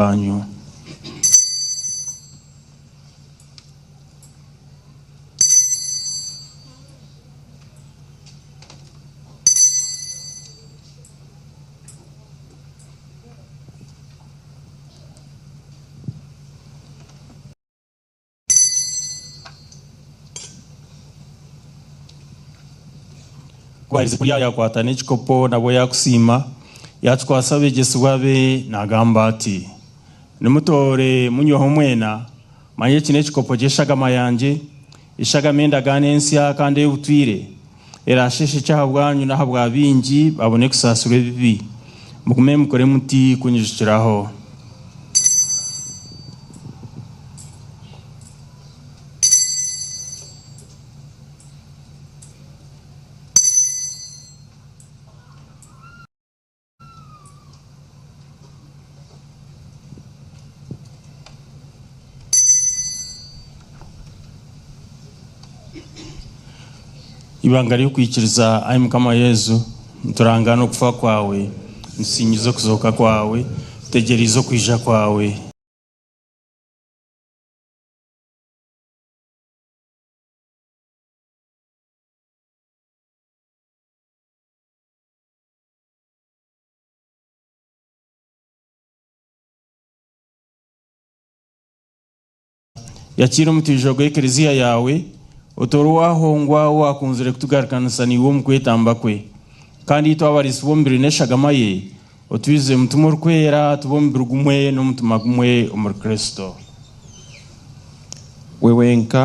Bwanyu. Ku baaherize kurya, yaakwata n'ekikopo, nabwo yaakusiima, yaakikwatsa abeegyesibwa be, naagamba ati, Nimutoore munyweho mwena, manya eki n'ekikopo ky'eshagama yangye, eshagama endagaano ensya kandi ey'obutwire, eraasheeshekye ahabwanyu n'ahabwa baingi, babone kusaasirwa ebibi. Mugume mukore muti kunyijukiraho. Ibanga ry'okwikiriza Ai Mukama Yesu, niturangaana okufa kwawe, nitusingiza okuzooka kwawe, tutegyereize okwija kwawe. Yakiira omutwijo gw'Eklezia yaawe, otoore owahongwa owaakunzire kutugarukanisa naiwe omu kwetamba kwe. Kandi itwe abariisi b'omubiri n'eshagama ye, otwize Mutima Orikwera tube omubiri gumwe n'omutima gumwe omuri Kristo. We wenka.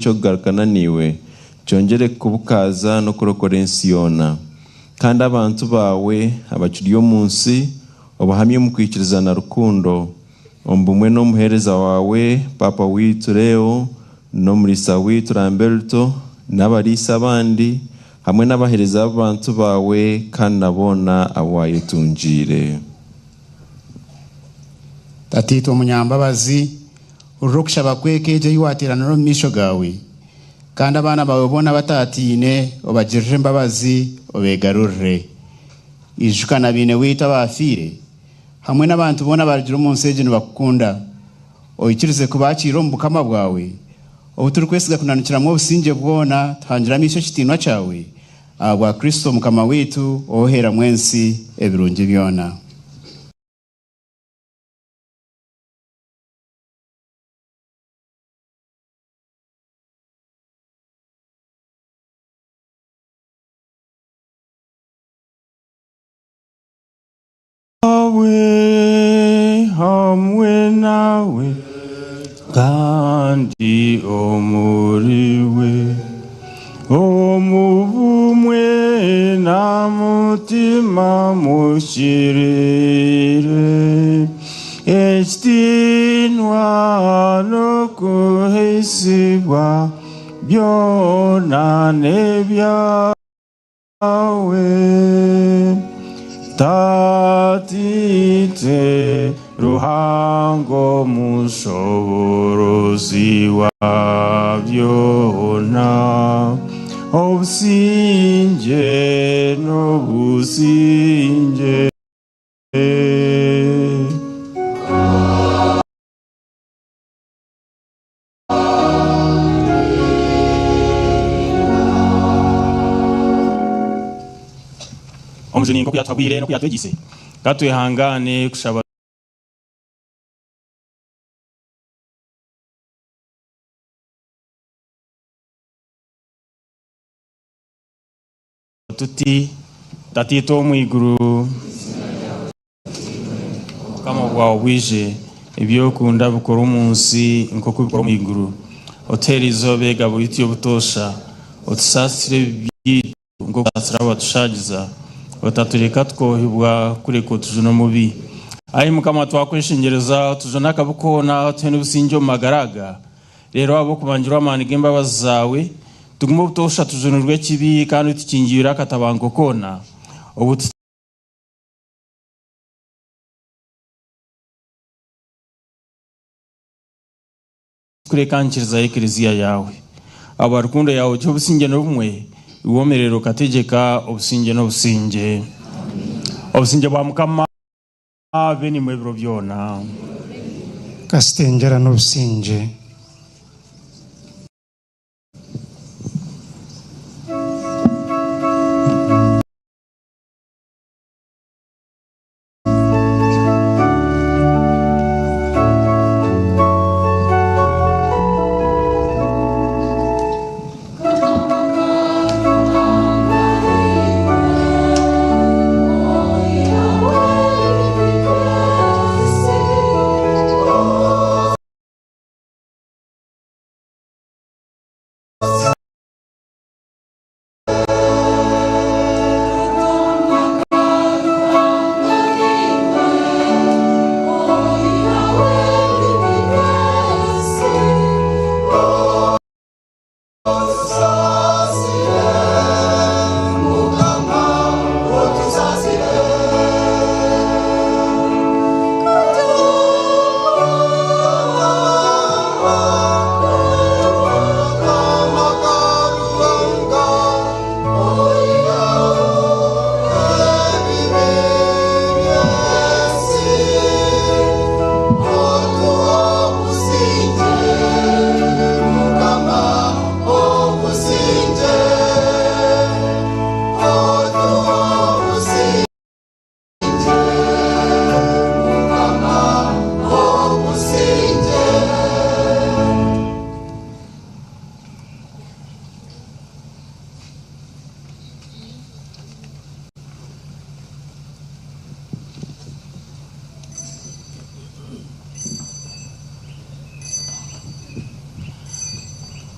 Eky'okugarukana naiwe kyongyere kukubukaaza n'okurokora ensi yoona. Kandi abantu baawe abakiri omu nsi obahamye omu kwikiriza na rukundo, omu bumwe n'omuheereza waawe Paapa waitu Leo n'omuriisa waitu Lamberto n'abariisa abandi hamwe n'abaheereza b'abantu baawe kandi na boona abu waayetungiire. Tataitwe omunyambabazi, hurira okushaba kw'eka egyo ei waateeranira omu maisho gaawe, kandi abaana baawe boona abataataine obagirire embabazi, obeegarurire. Ijuka na baine waitu abaafiire, hamwe n'abantu boona abarugire omu nsi egi nibakukunda. Oikirize kubaakiira omu bukama bwawe, obu turikwesiga kunanukiramu obusingye bwona tuhangire amaisho ekitiinwa kyawe, ahabwa Kristo Mukama waitu owoheeramu ensi ebirungi byona. Nawe hamwe nawe kandi omuriwe, omu bumwe na Mutima Muhikiriire, ekitiinwa n'okuhaisibwa byona n'ebyawe. Tataitwe Ruhanga omushoborozi wa byona, obusingye n'obusingye. Omujuni nk'oku yaatuhabwire n'oku yaatwegyeise, ka twehangaane kushaba tuti, Tataitwe ow'omu iguru, Obukama bwawe bwije, ebi orikunda bikorwe omu nsi nk'oku bikorwa omu iguru. Otuhe erizooba egabo yaitu y'obutoosha. Otusaasire ebibi byaitu nk'oku tusaasira abatushagiza. Otatureka tukoohibwa, kureka otujune omubi. Ai Mukama, twakweshengyereza, otujune akabi koona, otuhe n'obusingye omu magara aga. Reero ahabw'okubangirwa amaani g'embabazi zaawe, tugume obutoosha tujunirwe ekibi kandi otukingiire akatabanguko koona, obu. Kureka nkiriza Eklezia yaawe. Ahabwa rukundo yaawe ogihe obusingye n'obumwe, iwe omerera okategyeka obusingye n'obusingye. Obusingye bwa Mukama bube naimwe ebiro byona. Kasita engyera n'obusingye.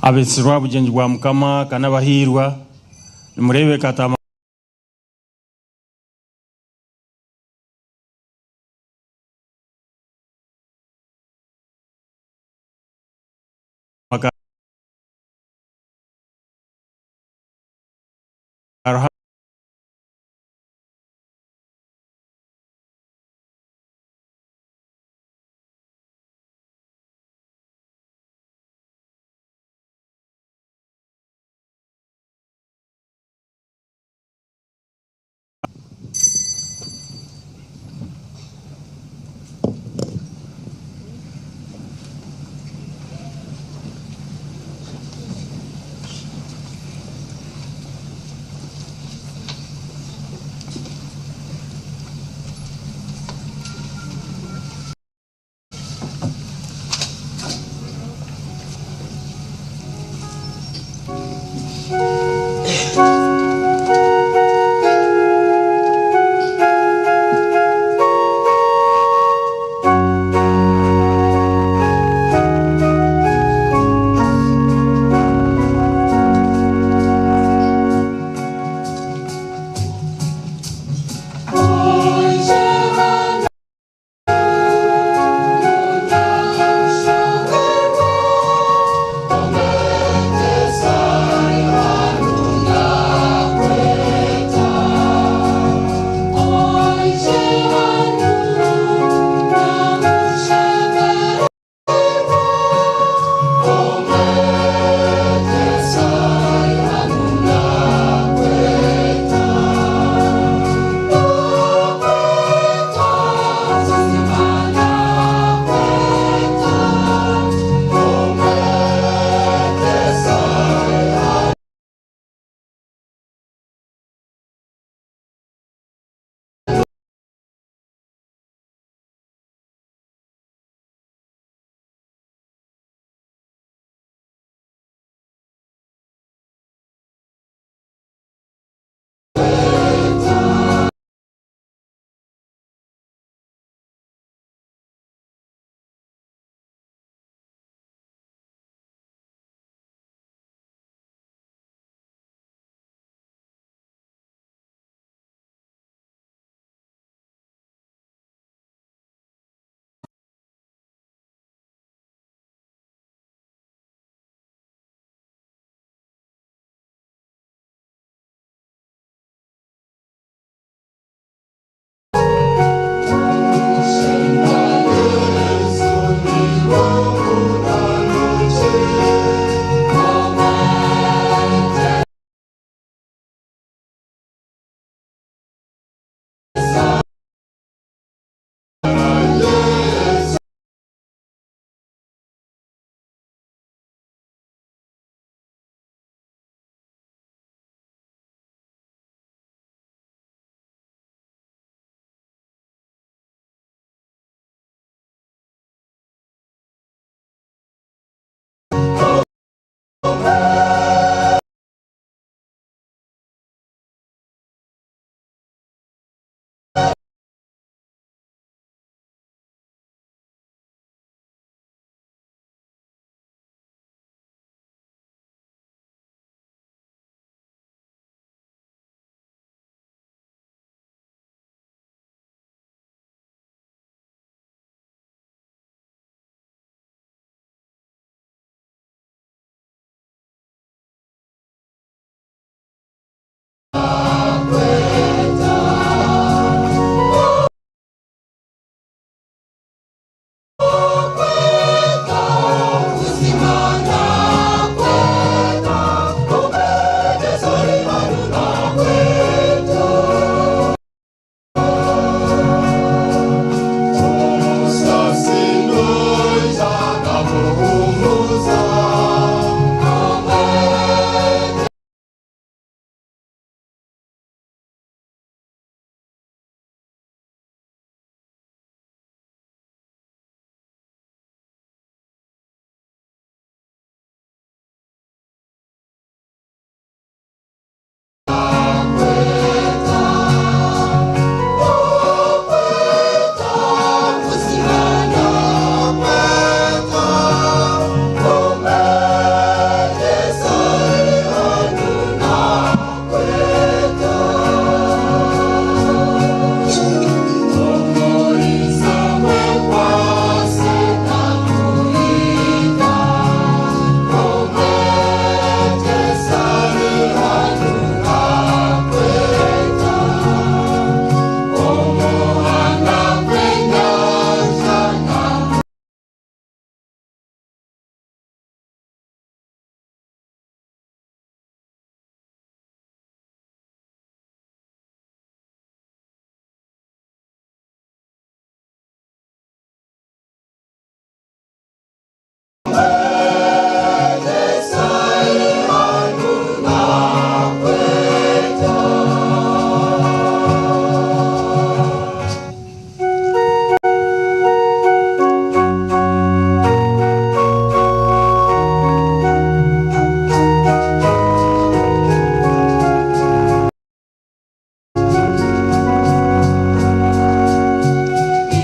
Abetsirwe aha bugyenyi bwa Mukama ka n'abahiirwa! Nimureebe kataama ka Ruhanga.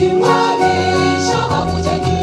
Imwanisha abugeni.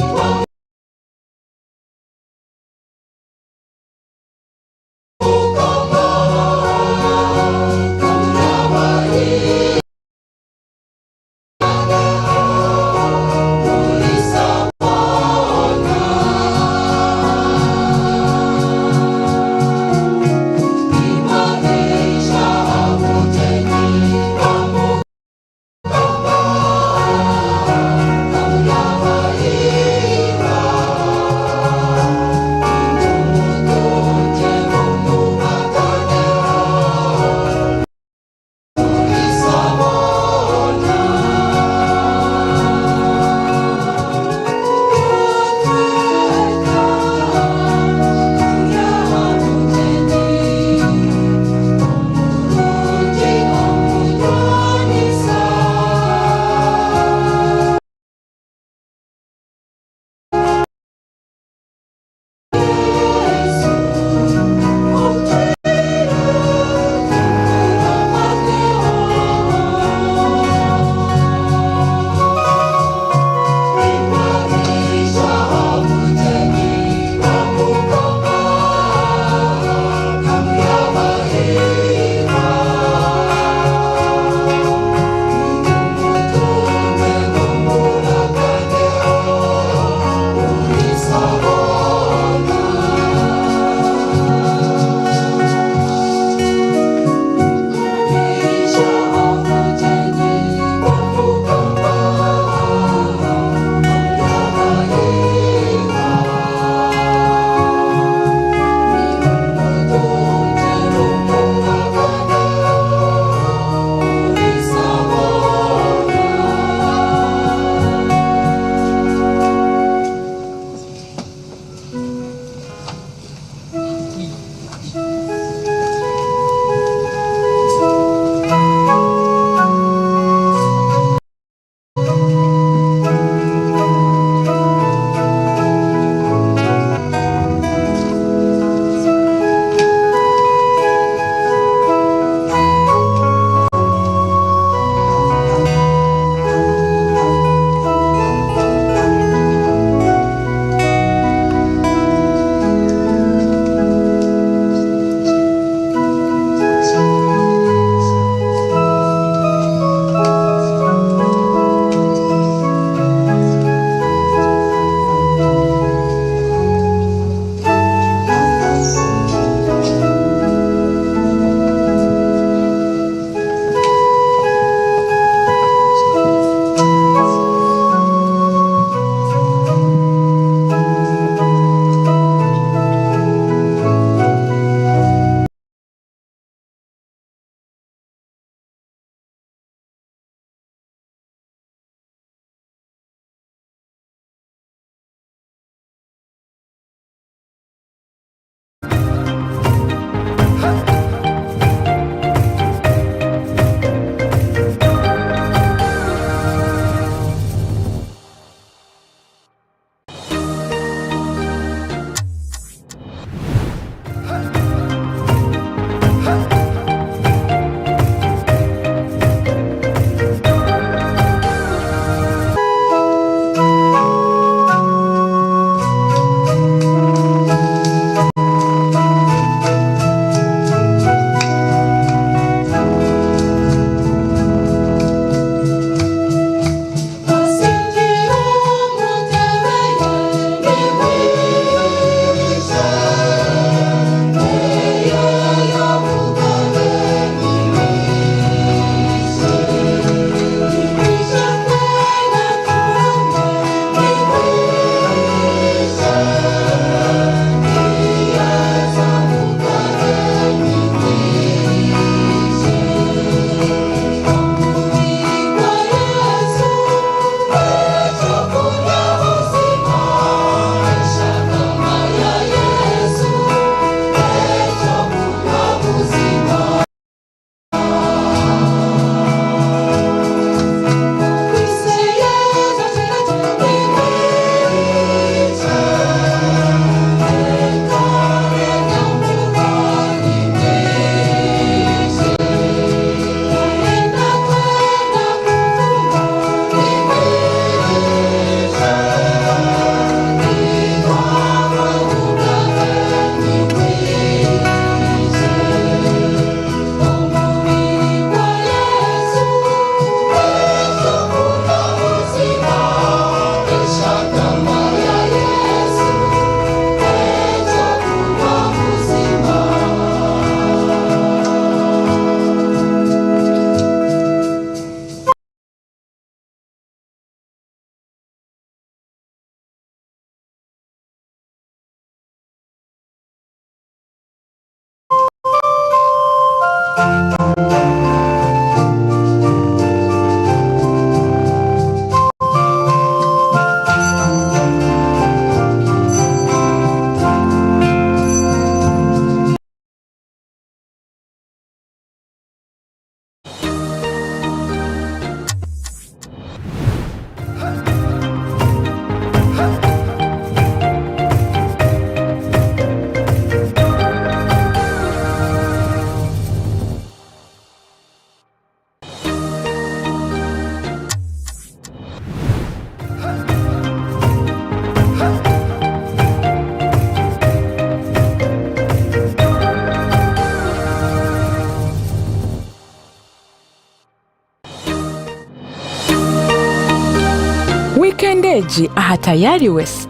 Wiikendi egi aha Tayari West.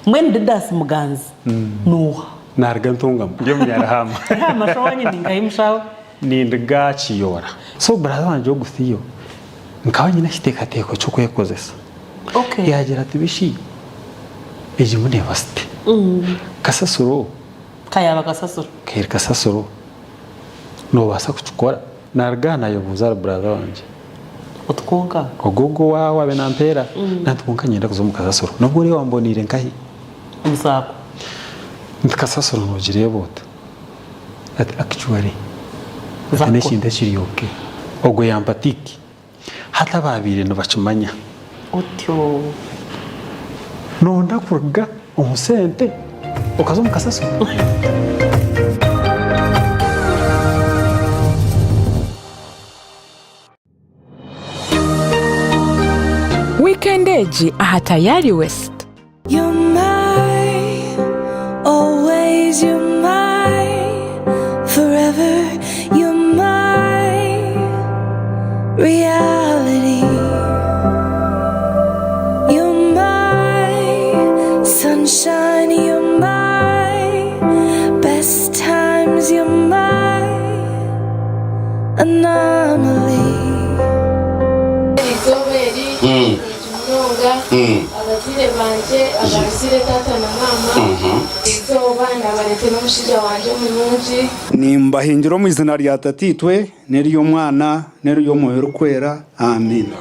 Mbwenu Didas Muganzi n'oha? Naruga Ntungamo. Ndi omunyarihama. Rihama shi owanyu ni nkahi mushaho? Ninduga Kiyoora. So brother wangye ogu Theo nkaba nyine ekiteekateeko ky'okwekozesa. Okay. Yaagira ati bishi egi mbunu eba site. Kasasiro. Ka yaaba kasasiro. Ka eri kasasiro. Noobaasa kukikora? Naruga aha naayebuuza ahari brother wangye. Oti kwonka? Ogwo ogwo owaawe abe nampeera. Nanti kwonka niinyenda kuza omu kasasiro. Nobwo oriya wamboneire nkahi? Omu saako. Nti kasasiro noogireeba ota? Ati actually ati n'ekintu ekiri okay. Ogwo yampa tick. Hati abaabaire nibakimanya. Otyo. Noonda kuruga omu sente okaza omu kasasiro? Wiikendi egi aha Tayari West. You're my, always you're my, forever you're my reality. You're my sunshine, you're my best times, you're my anomaly. Erizooba eri rirungi munonga abazaire bangye abanzire taata na maama erizooba nabareetera omushaija wangye omurungi. Nimbahingira omu izina rya Tataitwe n'ery'Omwana n'ery'Omwoyo Orikwera. Amiina.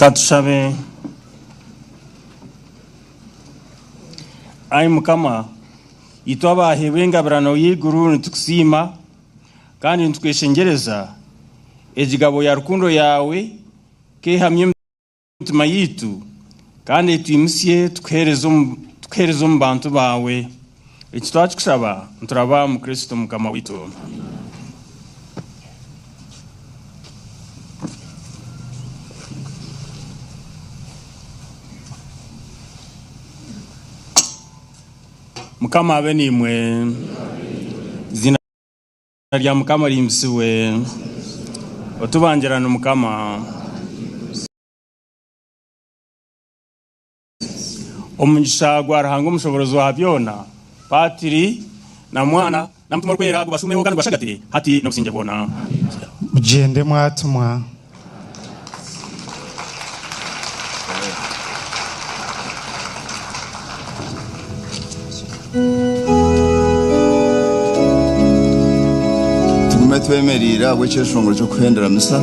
Katushabe. Ai Mukama, itwe abaheebwa engabirano y'eiguru nitukusiima kandi nitukweshengyereza egigabo ya rukundo yaawe keehamye emitima yaitu kandi etwimutsye tukuheereze omu bantu baawe. Eki twakikushaba nituraba omu Kristo Mukama waitu. Mukama abe naimwe. Eiziina rya Mukama rihimbisibwe. Otubangirane Mukama. Omugisha gwa Ruhanga omushoborozi wa byona, Patiri na Mwana na Mutima Orikwera gubashumeho kandi gubashagatire hati n'obusingye bwona. Mugyende mwatumwa. Tugume twemereire ahabw'ekyeshongoro ky'okuhendera misa.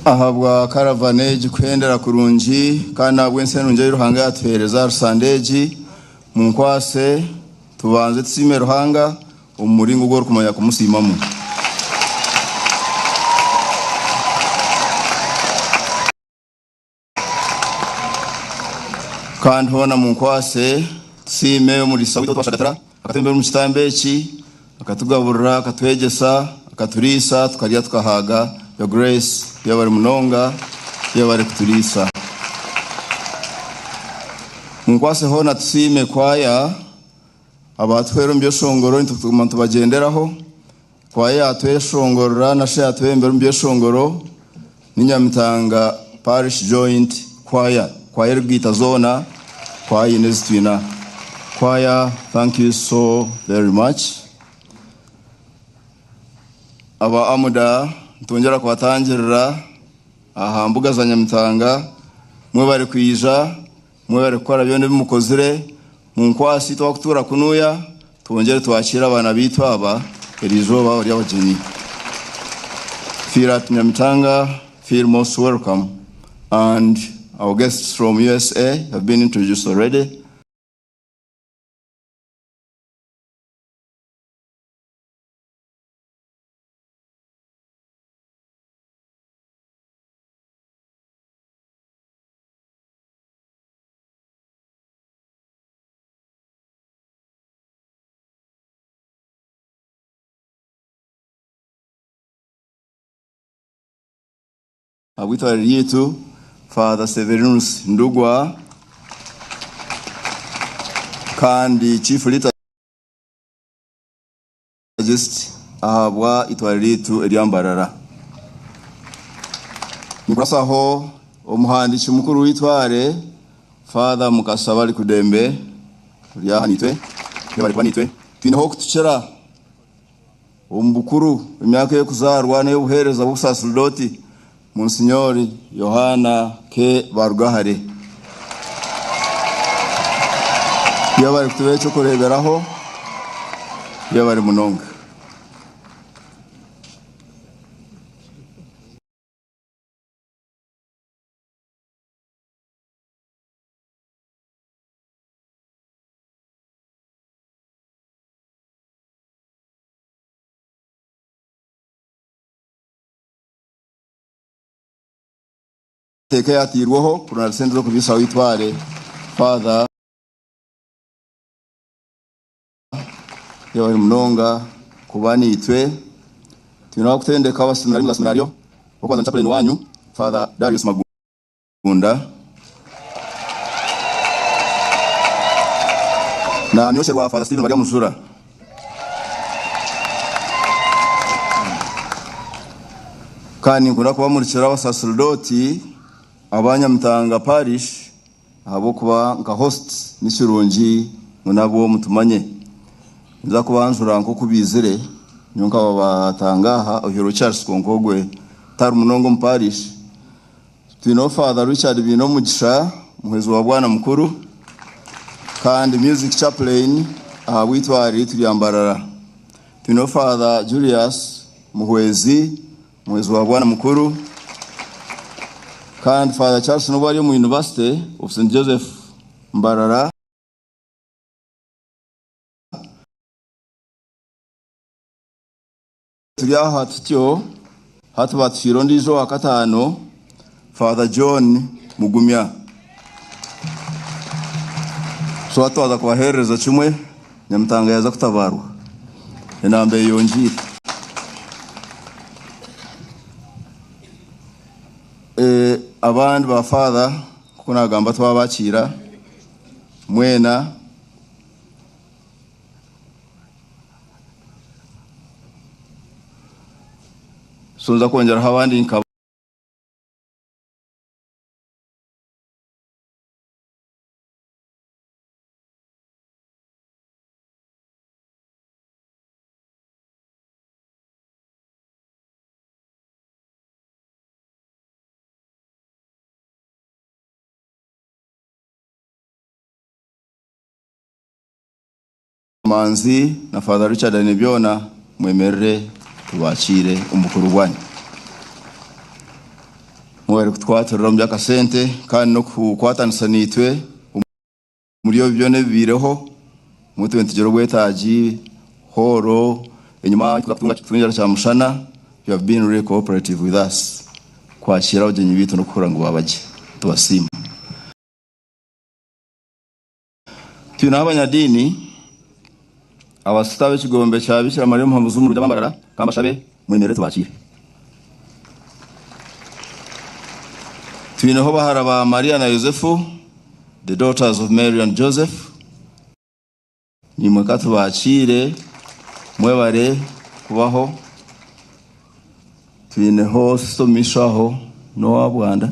Ahabwa karavani egi kuhendera kurungi kandi ahabw'ensi enungi ei Ruhanga yatuheereza aha rusande egi, munkwase tubanze tusiime Ruhanga omu muringo ogu orikumanya kumusiimamu. Kandi hoona munkwase tusiime omuriisa waitu ou twashagatira, akatwebembera omu kitambo eki, akatugaburira, akatwegyesa, akaturiisa, tukarya tukahaaga. Your Grace, yebare munonga, yebare kuturiisa. Munkwase hoona tusiime kwaya abaatuhwera omu by'eshongoro, nitwe tuguma nitubagyenderaho. Kwaya yatweshongorera nasha yatwebembera omu byeshongoro ni Nyamitanga Parish Joint Choir, kwaya erikugaita zoona kwaya ina ezi twine aha. Choir thank you so very much. Aba Amuda nitwongyera kubatangirira aha mbuga za Nyamitanga mwebare kwija. Mwebare kukora byona ebi mukozire. Munkwase itwe abakutuura kunuya twongyere twakiire abaana baitu aba eriizooba bari abagyenyi. Feel at Nyamitanga feel most welcome and our guests from usa have been introduced already. Ahabw'eitware ryaitu, Father Severinus Ndugwa kandi Chief Liturgist ahabwa itware riitu erya Mbarara. Ninkurasaho omuhandiiki mukuru w'itware Father Mukasa Balikuddembe ori aha naitwe, bari kuba naitwe. Twineho okutukira omu bukuru emyaka ey'okuzaarwa n'ey'obuheereza bw'obusaserdoti Monsignor Yohaana K. Barugahare. Yebare kutuba eky'okureeberaho, yebare munonga. Enteekateeka eyaateirweho kurunda sente z'okubiisaho eitware, Father Yebare munonga kuba naitwe. Twine abakutendeka abaseminariyo, ow'okubanza ni chaplain waanyu, Father Darius Magunda. Na myosherwa Father Stephen Baryamujura. Kandi ninkunda kubamurikira abasaserdoti aba Nyamitanga Parish ahabw'okuba nka host ni kirungi ngu nabwo mutumanye. Ninza kubanjura nk'oku baizire, nyowe nkababatanga aha oihireho Charles kwonka ogwe tari munonga omu parish. Twineho Father Richard Bainomugisha, muhwezi wa Bwana Mukuru kandi Music Chaplain ahabw'eitware ryaitu rya Mbarara. Twineho Father Julius Muhwezi, muhwezi wa Bwana Mukuru kandi Father Charles n'obu ari omu University of St Joseph Mbarara. Turi aha tutyo, hati batuhaire ondiijo owakataano, Father John Mugumya. So hati twaza kubaheerereza kimwe, Nyamitanga yaaza kutabaarwa. Enamba eyeyongyeire. Abandi ba Father nk'oku naagamba twabakiira mwena. So nza kwongyeraho abandi nka Manzi na Father Richard Ainebyona mwemerere tubakiire omu bukuru bwanyu. Mwebare kutwatirira omu by'akasente kandi n'okukwatanisa naitwe omuri ebyo byona ebibaireho. Imwe tube nitugira obwetaagi, hooro, enyima tukatunga kutungira kyamushana, you have been really cooperative with us kwakiira abagyenyi baitu n'okuhurira ngu baaba gye. Nitubasiima. Twineho abanyadiini, abasita ab'ekigombe kya Bikira Mariya Omuhanguzi w'Omurungi aba Mbarara, ka mbashabe mwemerere tubakiire. Twineho bahara ba Mariya na Yosefu, the daughters of Mary and Joseph, naimwe ka tubakiire, mwebare kubaho. Twineho sisita omu maisho aho n'owa Bwanda.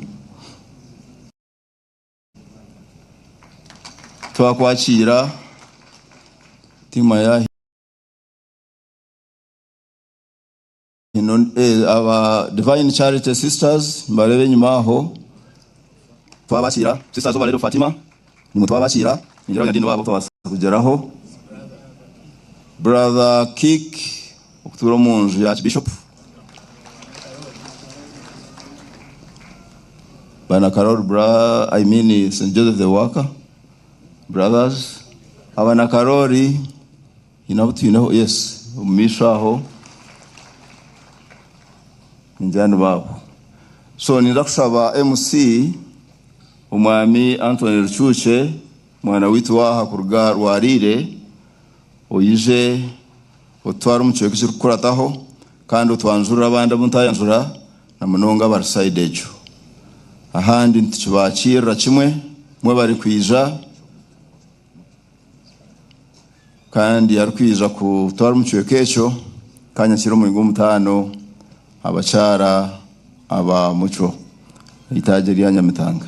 Twakwakiira tiimu ya aba Divine Charity Sisters nibareeba enyima aho. Twabakiira Sisters of Our Lady of Fatima nimwe twabakiira ningira abanyadiini baabo twabaasa kugyeraho. Brother Kik okutuura omu nju ya Archbishop. Bana Karoli bra I mean St Joseph the Worker brothers abana Karoli haine abu twineho yes omu maisho aho ningira nibaabo so ninza kushaba MC omwami Anthony Rucuukye mwana waitu waaha kuruga Rwariire oije otutware omu kicweka ekirikukurataho kandi otwanjurire abandi abu ntayanjura na munonga abari sayidi egyo. Ahandi nitukibakiirira kimwe mwebare kwija kandi arikwija kutwara omu kicweka ekyo kanyakire omuri gw'omutaano abakyara aba Mucwo eitaagi erya Nyamitanga.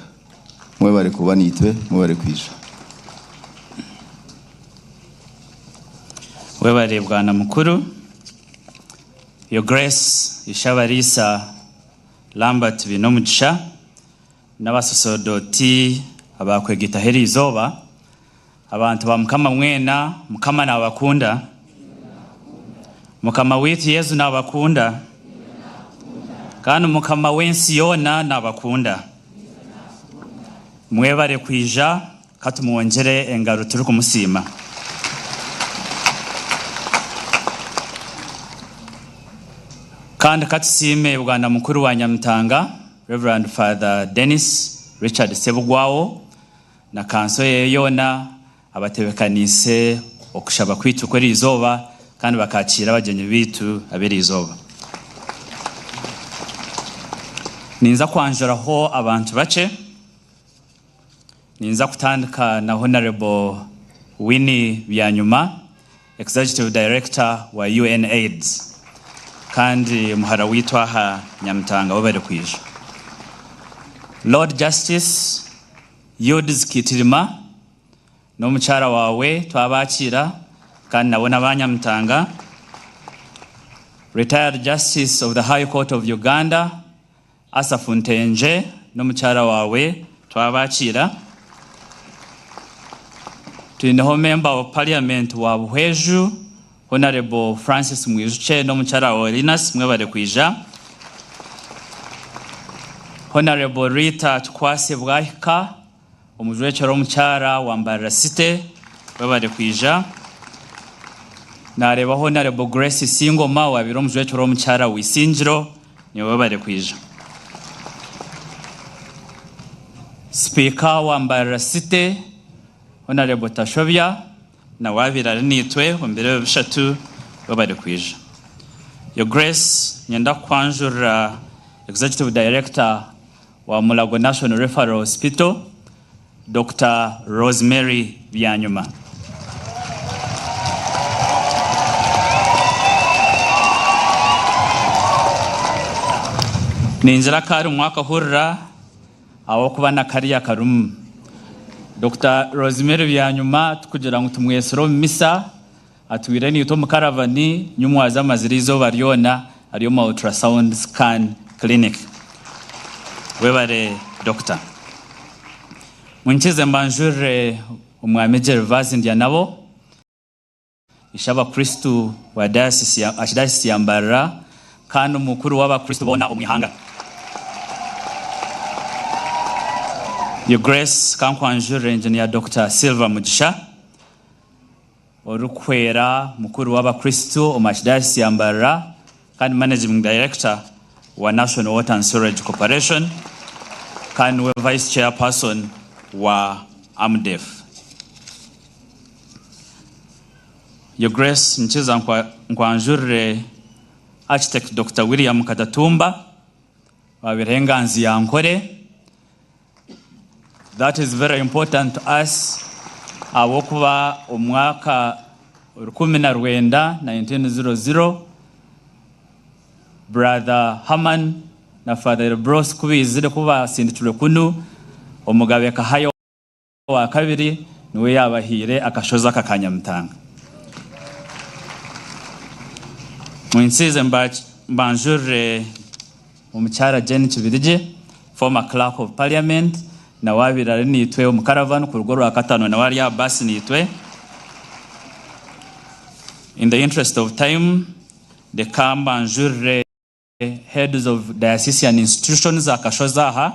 Mwebare kuba naitwe, mwebare kwija. Webare Bwana Mukuru. Your Grace Ishabariisa Lambert Bainomugisha n'abasosodooti abaakwegitaho eriizooba, abantu ba Mukama mwena, Mukama naabakunda. Mukama waitu Yesu naabakunda. Kandi Mukama w'ensi yoona naabakunda. Mwebare kwija, ka tumwongyere engaro turikumusiima. Kandi ka tusiime Bwana Mukuru wa Nyamitanga, Rev. Father Denis Richard Ssebugwawo na kanso ye yoona abatebekaniise okushaba kwaitu kw'eriizooba kandi bakakiira abagyenyi baitu ab'eriizooba. Ninza kwanjuraho abantu bakye. Ninza kutandika na Honarebo Winnie Byanyuma, Executive Director wa UNAIDS kandi muhara waitu aha Nyamitanga webare kwija. Lord Justice Eudes Kitirima n'omukyara waawe twabakiira kandi nabo n'aba Nyamitanga. Retired Justice of the High Court of Uganda Asaph Ntenje n'omukyara waawe twabakiira. Twineho Member of Parliament wa Buhweju Honarebo Francis Mwijukye n'omukyara wawe Linus mwebare kwija. Honarebo Rita Tukwase Bwahika omujwekyera omukyara wa Mbarara City webare kwija. Nareeba Honarebo Grace Isingoma owabaire omujwekyera omukyara wa Isingiro niiwe webare kwija. Sipiika wa Mbarara City Honarebo Tashobya nawe abaire ari naitwe omu biro ebi bishatu webare kwija. Your Grace niinyenda kukwanjurira Executive Director wa Mulago National Referral Hospital, Dokita Rosemary Byanyuma. Ningira akari mwakahurira ahabw'okuba na kariya karimu. Dokita Rosemary Byanyuma tukugira ngu tumwetsire omu misa, atwire naitwe omu karavani nyumwaza amazire eizooba ryona ari omu ultrasound scan clinic. Webare Doctor. Munkize mbanjurire Omwami Gervase Ndyanabo, Ishe Abakristu wa Diocese ya Archdiocese ya Mbarara kandi omukuru w'Abakristu boona omu ihanga. Your Grace, kankwanjurire Engineer Doctor Silver Mugisha, Orikuhwera mukuru w'abakristu omu Archdiocese ya Mbarara kandi Managing Director wa National Water and Sewerage Corporation kandi niwe Vice Chairperson wa AMDEF. Your Grace nkiza nkwanjurire Architect Dokita William Katatumba owabaireho enganzi ya Nkore. That is very important to us ahabw'okuba omu mwaka 1900, 1900, Brother Herman na Father Bros ku baizire ku baasindikirwe kunu, Omugabe Kahaya owa kabiri niwe yaabahaire akashozi aka ka Nyamitanga. Mwinsiize mbanjurire Omukyara Jane Kibirige, former Clerk of Parliament, nawe abaire ari naitwe omu caravan kuruga orwakataano nawe ari aha bus naitwe. In the interest of time, reka mbanjurire Heads of Diocesan Institutions akashozi aha,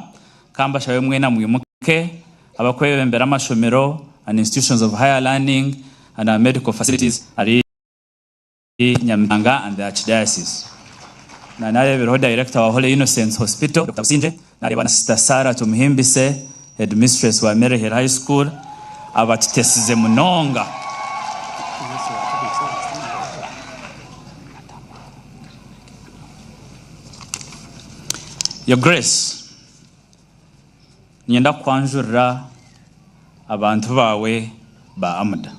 ka mbashabe mwena mwimuke, abakwebembera amashomero and institutions of higher learning and our medical facilities ari Nyamitanga and the Archdiocese. Na nareebireho Director wa Holy Innocents Hospital, Dokita Busingye, nareeba na Sister Sarah Tumuhimbise, Headmistress wa Maryhill High School, abatutesize munonga. Your Grace, Niinyenda kukwanjurira abantu baawe ba Amuda.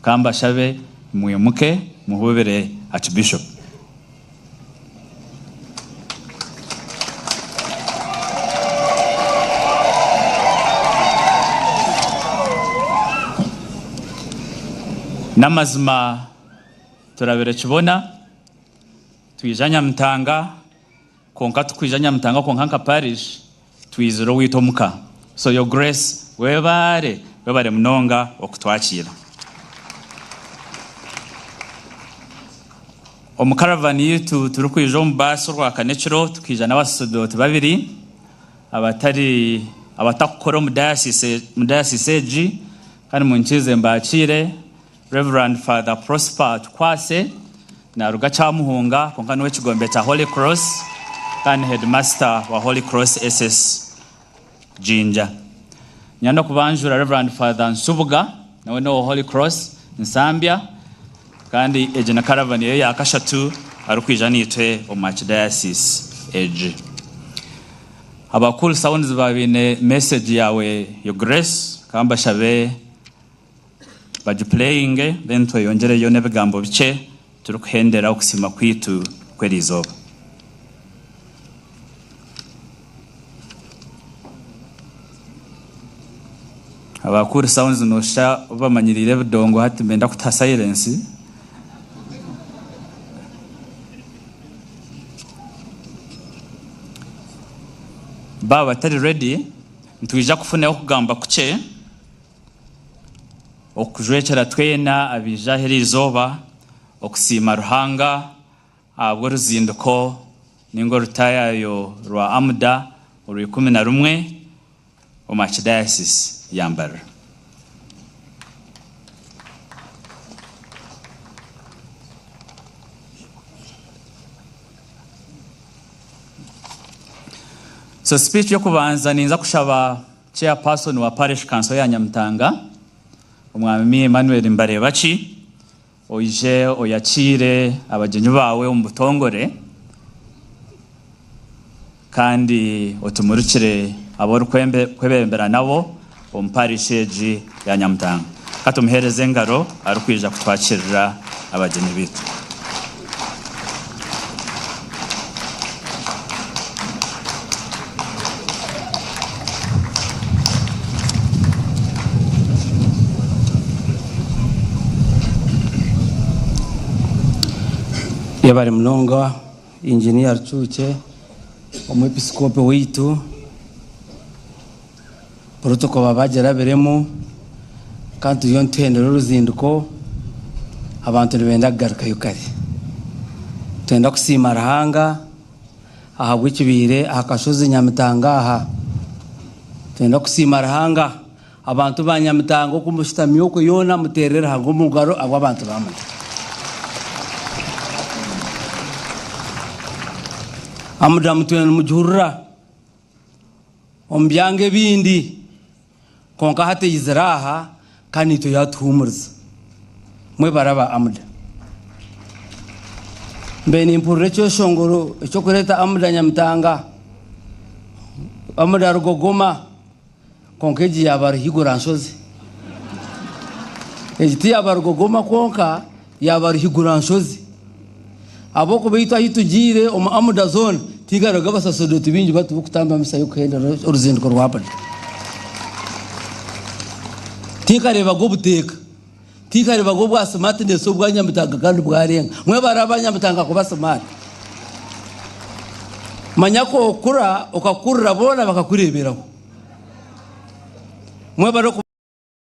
Ka mbashabe mwimuke muhuubire Archbishop. N'amazima turabire kibona, twija Nyamitanga Kwonka tikwija Nyamitanga kwonka nka parish twizire owaitu omuka so your grace webaare webare munonga okutwakiira. Omu caravan yaitu turikwija omu baasi orwakana ekiro tukaija n'abasacerdote babiri abatari abatakukora omu diocese omu diocese egi kandi munyikirize mbakiire. Rev. Father Prosper Tukwase naruga Kyamuhunga kwonka n'owekigombe kya Holy Cross kandi Headmaster wa Holy Cross SS Jinja. Nyenda kubanjura Rev. Father Nsubuga nawe n'owa Holy Cross Nsambya kandi egi ni caravan ye ya kashatu arikwija naitwe omu Archdiocese egi. Aba Cool Sounds baaba baine message yaawe Your Grace ka mbashabe Bagipuleyinge then tweyongyereyo n'ebigambo bikye turikuhendera okusiima kwaitu kw'eriizooba. Aba Cool Sounds noshusha bamanyiriire ebidongo hati nibenda kutuha silence. Baaba batari ready nitwija kufunayo okugamba kukye. Okujwekyera twena abaija aha eriizooba okusiima Ruhanga ahabw'oruzinduko ninga orutaayaayo rwa Amuda orw'ikumi na rumwe omu Archdiocese ya Mbarara. So speech y'okubanza ninza kushaba Chairperson wa Parish Council ya Nyamitanga, Omwami Emmanuel Mbarebaki, oije oyakiire abagyenyi baawe omu butongore kandi otumurikire abu orikwebembera nabo omu parish egi ya Nyamutanga. Ka tumuheereze engaro arikwija kutwakirira abagyenyi baitu. Yebare munonga Engineer Rucuukye, Omwepiskopi waitu. Protocol baba bagirabiremu kandi turiyo nituhendera oruzinduko abantu nibenda kugarukayo kare. Nitwenda kusiima Ruhanga ahabw'ekibaire aha kashozi Nyamitanga aha. Nitwenda kusiima Ruhanga abantu ba Nyamitanga oku mushutami okwe yoona muteerere Ruhanga omu ngaro ahabw'abantu ba Muda. Amuda mutwena nimugihurira. Omu byanga ebindi, kwonka hati eizire aha kandi naitwe yaatuhuumuriza. Mwebare aba AMDA. Mbaire nimpurira ekyeshongoro eky'okureeta AMDA Nyamitanga, AMDA Rugogoma, kwonka egi yaaba Ruhiguranshozi. Egi tiyaaba Rugogoma kwonka, yaaba Ruhiguranshozi. Ahabw'okuba itwe ahi tugiire omu Amuda zoona tiharuga abasaserdoti baingi bati b'okutamba misa y'okuhendera oruzinduko rwa Amuda. Tinkareebaga obuteeka, tinkareebaga obwa smartness obwa Nyamitanga kandi bwarenga. Mwebare aba Nyamitanga kuba smart. Manya ku okura okakurira boona bakakureeberaho. Mwebare kuba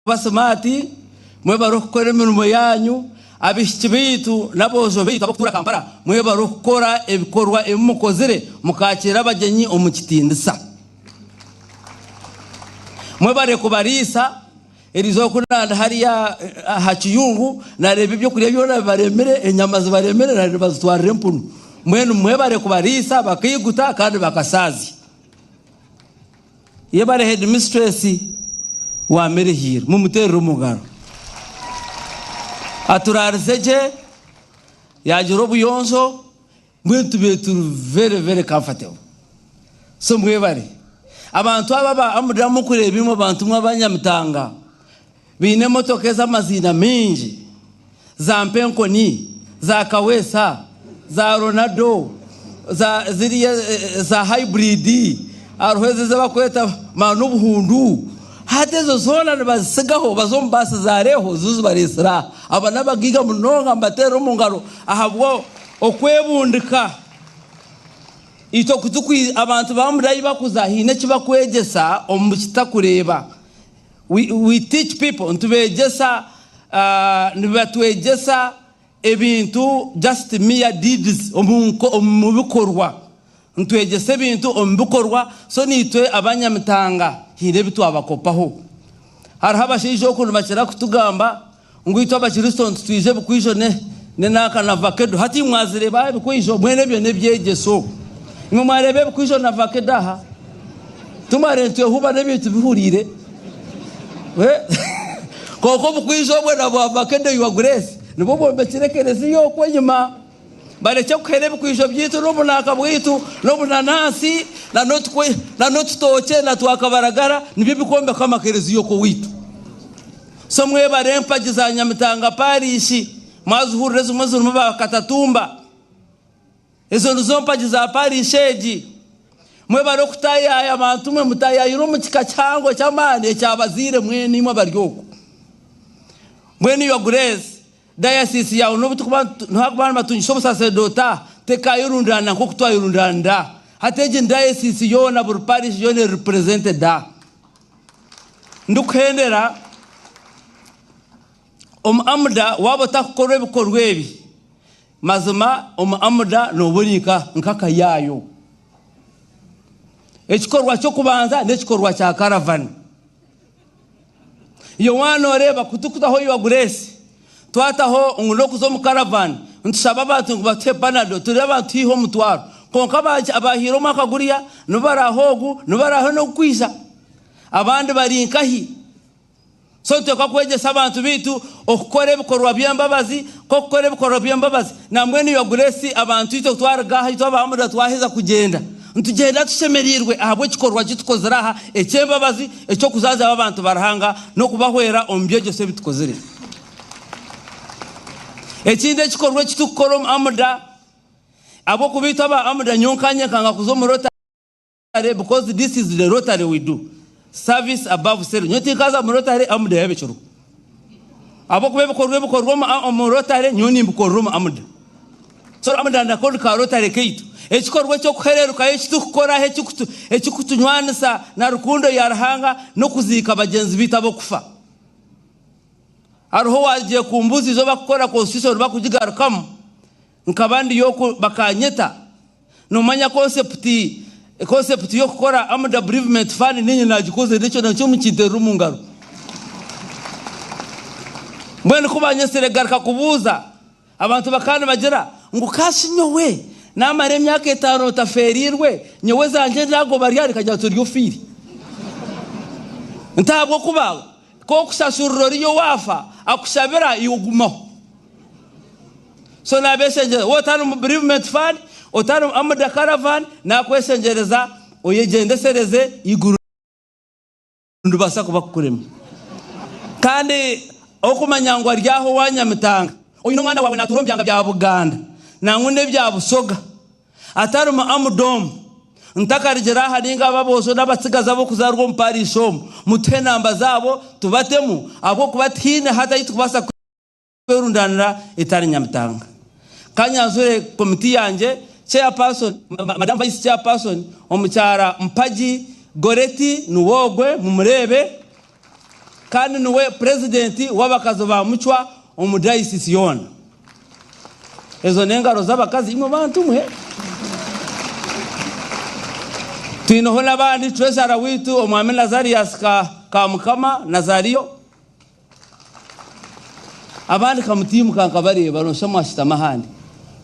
Kuba simaati, mwebare okukora emirimo yaanyu, abaishiki baitu n'aboojo baitu ab'okutuura Kampala, mwebare okukora ebikorwa ebi mukozire mukaakiira abagyenyi omu kitiinisa. Mwebare kubariisa, eriizooba ku naaba ndi hariya aha kiyungu naareeba ebyokurya byona bibaremire, enyama zibaremire nari nibazitwarira empunu. Mbwenu mwebare kubariisa bakaiguta kandi bakasaazya. Yebare headmistress wa Mary Hill mumuterere omungaro. Aturarize gye, yagira obuyonjo mbwenu tubaire turi very very comfortable. So mwebare. Abantu aba aba Amudra mukureeba imwe bantu mwe aba Nyamitanga baine emotoka ez'amaziina maingi, za Mpenkoni, za Kaweesa, za Ronaldo, za ziriya za hybrid, hariho ezi ezi barikweta Manubuhundu. Hati ezo zoona nibazitsigaho baza omu baasi za Reho zo zibareetsire aha. Aba n'abagaiga munonga nibateerera omu ngaro ahabw'okwebundika. Itwe ku tukwi abantu ba Murayi ahi bakuza haine eki bakwegyesa omu kitakureeba. We, we teach people, nitubeegyesa, nibatwegyesa ebintu just mere deeds, omu omu bikorwa. Nitwegyesa ebintu omu bikorwa, so naitwe aba Nyamitanga haine ebi twabakopaho. Hariho abashaija oku nibakira kutugamba Ngu itwe Abakristo nitutwija ebikwijo ne nenanka na vakedo. Hati imwe mwazireeba aha ebikwijo? Mbwenu ebyo n'ebyegyeso. Imwe mwareeba ebikwijo na vakedo aha? Tumare nitwehuba n'ebintu bihuriire. Kwonka obukwijo obwo na bwa vakedo your grace nibwo bwombekire ekereziya okwo enyima. Barekye kuhera ebikwijo byaitu n'obunanka bwaitu n'obunanansi na n'otutookye na twakabaragara nibyo bikwombeka amakereziya okwo owaitu. So mwebare empagi za Nyamitanga parishi mwazihurira ezimwe zirimu ba Katatumba. Ezo nizo mpagi za parishi egi. Mwebare okutayaaya bantu mwe mutayaayire omu kika kihango ky'amaani ekyabazaire mwena imwe abari oku. Mbwenu Your Grace, Dayasiisi yaawe n'obu turikuba nihakuba nibatungisa obusaseredooti tekayerundaanira nk'oku twayerundaanira hati. Egi ni dayasiisi yoona, buri parish yoona eri represented aha. Ndikuhendera, omu AMDA waaba otakukora ebikorwa ebi, mazima omu AMDA nooba ori nk'akayaayo. Ekikorwa ky'okubanza n'ekikorwa kya karavani. Yowaana nooreeba ku turikutaho Your Grace, twataho ngu n'okuza omu caravan, nitushaba abantu ngu batuhe panado, turi abantu haihi omutwaro. Kwonka abaahaire omwaka guriya nibo baraahe ogu, nibo baraahe n'ogukwija. Abandi bari nkahi? So nituteekwa kwegyesa abantu baitu okukora ebikorwa by'embabazi, nk'okukora ebikorwa by'embabazi. Nambwenu Your Grace abantu itwe ku twaruga aha, itwe abahamurira twaheza kugyenda, Nitugyenda tushemereirwe ahabw'ekikorwa ki tukozire aha eky'embabazi eky'okujanjaba abantu ba Ruhanga n'okubahwera omu byegyeso ebi tukozire. Ekindi ekikorwa eki turikukora omu AMDA, ahabw'okuba itwe aba AMDA nyowe nkanye nkanga kuza omu Rotary because this is the Rotary we do, service above self. Nyowe tinkaza mu Rotary AMDA yaaba ekiriho. Ahabw'okuba ebikorwa ebikorwa omu Rotary nyowe nimbikorera omu AMDA. So AMDA nako ni ka Rotary kaitu. Ekikorwa eky'okuhererukayo eki turikukora aha ekirikutunywanisa na rukundo ya Ruhanga n'okuziika bagyenzi baitu ab'okufa. Hariho owaagiire kumbuuza eizooba kukora constitution bakugigarukamu, nkaba ndiyo oku bakanyeta. Noomanya concept concept y'okukora AMDA Bereavement Fund niinye naagikozire n'ekyo nakyo mukinteerera omu ngaro. Mbwenu ku baanyetsire kugaruka kubuuza, abantu bakaba nibagira ngu kashi nyowe naamara emyaka etaano ntafeereirwe, nyowe zangye naagoba ryari? Nkagira nti ori ofiire. Nti ahabw'okuba ku okushashurira oriya owaafa akushabira iwe ogumaho. So nabeshengyereza waaba otari omu bereavement fund, otari omu Amuda caravan, nakweshengyereza oyegyendesereze eiguru niribaasa kuba kukurema. Kandi okumanya ngu ari aho owa Nyamitanga, oine omwana waawe natuura omu byanga bya Buganda nangwa n'ebya Busoga, atari mu Amuda omu, ntakarugire aha ninga abo aboojo n'abatsigazi ab'okuzaarwa omu parish omu, mutuhe enamba zaabo tubatemu ahabw'okuba tihaine hati ahu turikubaasa Kwerundanira etari Nyamitanga. Kanyanzure komiti yangye, Chairperson, Madam Vice Chairperson, Omukyara Mpagi Goreti niwe ogwe mumureebe kandi niwe President w'abakazi ba Mucwa omu Diocese yoona. Ezo n'engaro z'abakazi imwe bantu mwe. Twineho n'abandi Treasurer waitu Omwami Nazarius Kamukama Nazario. Abandi kamutiimuka nkabareeba noshusha mwashutama ahandi.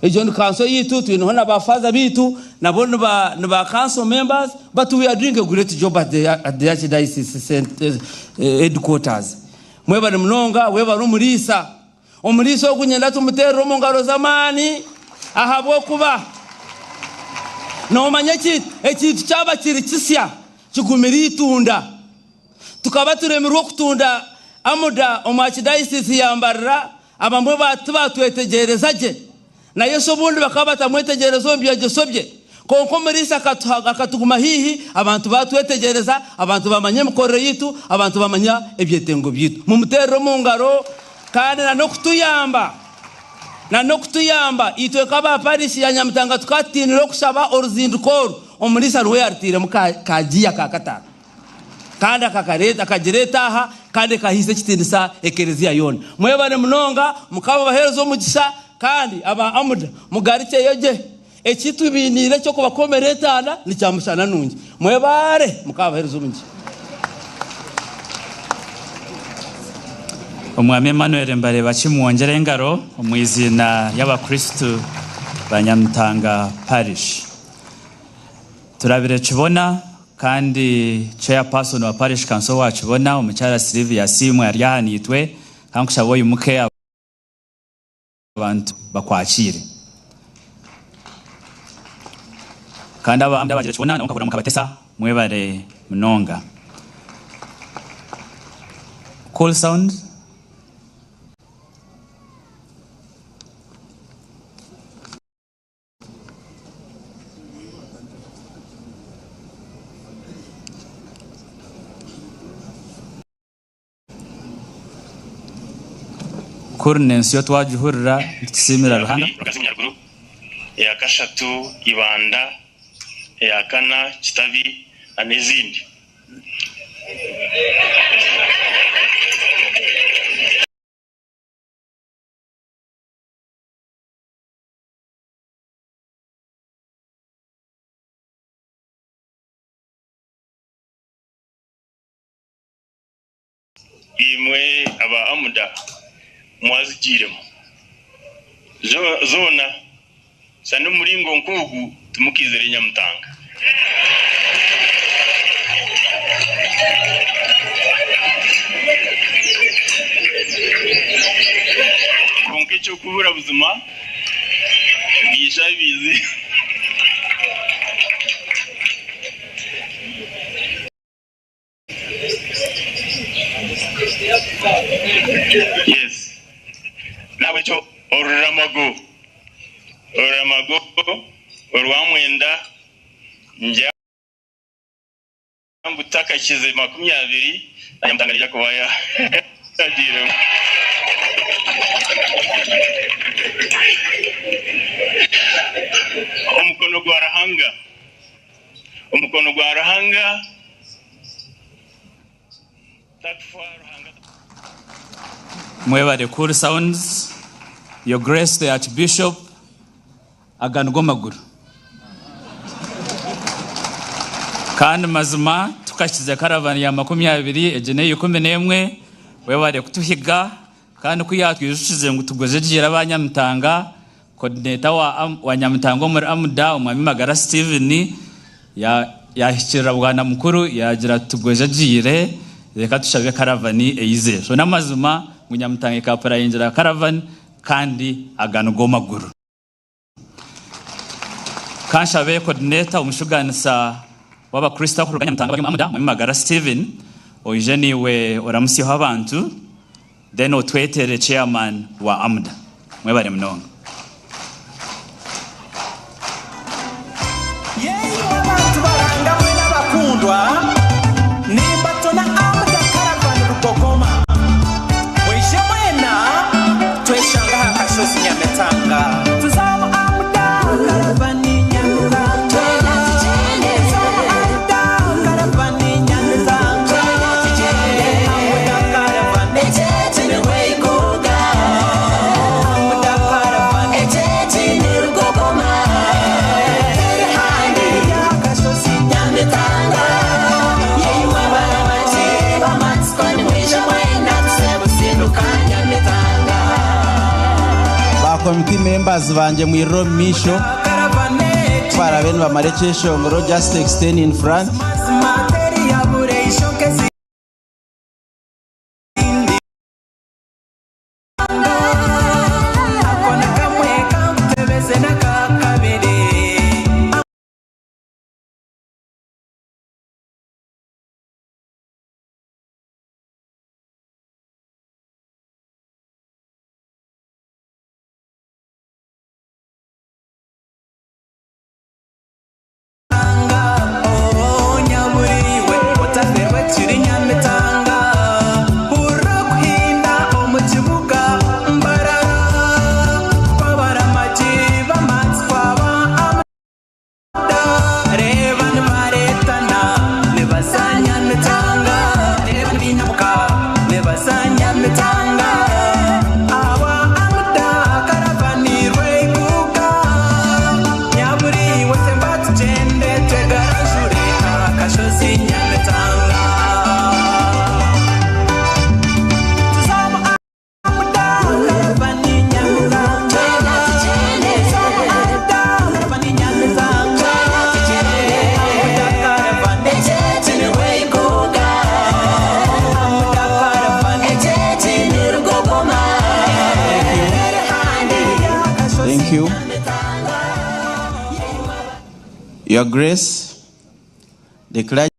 Egyo ni kanso yaitu, twineho na ba faaza baitu nabo ni ba ni ba council members but we are doing a great job at the at the archdiocese cent headquarters. Mwebare munonga, webare omuriisa. Omuriisa ogu niinyenda tumuteerere omu ngaro z'amaani ahabw'okuba noomanya ekintu ekintu kyaba kiri kisya. Kigumire eitunda. Tukaba turemirwe okutunda Amuda omu Archdiocese ya Mbarara, abamwe tibatwetegyereza gye. Na Yesu obundi bakaba batamwetegyereza omu byegyeso bye. Kwonka omuriisa akatuguma haihi, abantu batwetegyereza, abantu bamanya emikorere yaitu, abantu bamanya ebyetengo byaitu. Mumuteerere omu ngaro kandi na n'okutuyamba. Na n'okutuyamba itwe nk'aba parishi ya Nyamitanga tukaba tutiinire okushaba oruzinduko oru, omuriisa niwe yaarutairemu ka giya ka kataano kandi akagireeta aha kandi ekahaisa ekitiinisa ekereziya yoona. Mwebare munonga, Mukama abaheereze omugisha kandi aba AMUDA mugarukyeyo gye. Eki tubainiire eky'okubakomera entaana ni kyamushana nungi. Mwebaare! Mukama abaheereze omugisha. Omwami Emmanuel Mbarebaki mwongyere engaro omu iziina ry'abakristu ba Nyamitanga Parish. Turabire Kibona kandi Chairperson wa Parish Council wa Kibona Omukyara Sylvia Asiimwe ari aha naitwe kankushaba oyimuke abantu bakwakiire. Kandi abandi abagira kibona nabo nkahurira mukabatesa mwebare munonga. Cool sound. Kuri n'ensi yo twagihurira nitusiimira Ruhanga. Rugazi Nyaruguru, eya kashatu Ibanda, eya kana Kitabi na n'ezindi. Imwe aba Amuda mwazigiiremu zoona, shana omu muringo nk'ogu timukaizire Nyamutanga. Kwonka eky'okubura buzima biija biizire. Yes. Nahabwekyo oruramago, oruramago orwa mwenda ngira ngu takakize 20 na Nyamutanga neija kuba yagiiremu. Omukono gwa Ruhanga. Omukono gwa Ruhanga takufa Ruhanga. Mwebare Cool Sounds, Your Grace the Archbishop, aga nigo maguru. Kandi mazima tukakize karavani ya 20 egi n'eya 11, webare kutuhiga kandi ku yatwijukize ngu tugwejegyeire aba Nyamitanga, Coordinator wa Nyamitanga omuri AMUDA, Omwami Magara Steven, yahikirira Bwana Mukuru yagira ati tugwejegyeire reka tushabe karavani eize. So n'amazima ngu Nyamitanga ekapurayingira karavani kandi aga nigo maguru. Kanshabe Coordinator omushuganisa w'abakristo akuruga Nyamitanga abari omu AMUDA, Mwami Magara Steven, oije naiwe oramusyeho abantu. Then otwetere chairman wa AMDA. Mwebare munonga. Yeimwe abantu baranga mwena abakundwa, nimbatona Amda Caravan Rugogoma. Mwije mwena tweshange aha kashozi Nyamitanga. Tuzamu Amda Caravan Nyamitanga. Tuzamu Amda Caravan Nyamitanga. Amda Caravan Amda Caravan Ba committee members bangye mwirire omu maisho ku baraabe nibamara ekyeshongoro just extend in front. Your Grace, the clergy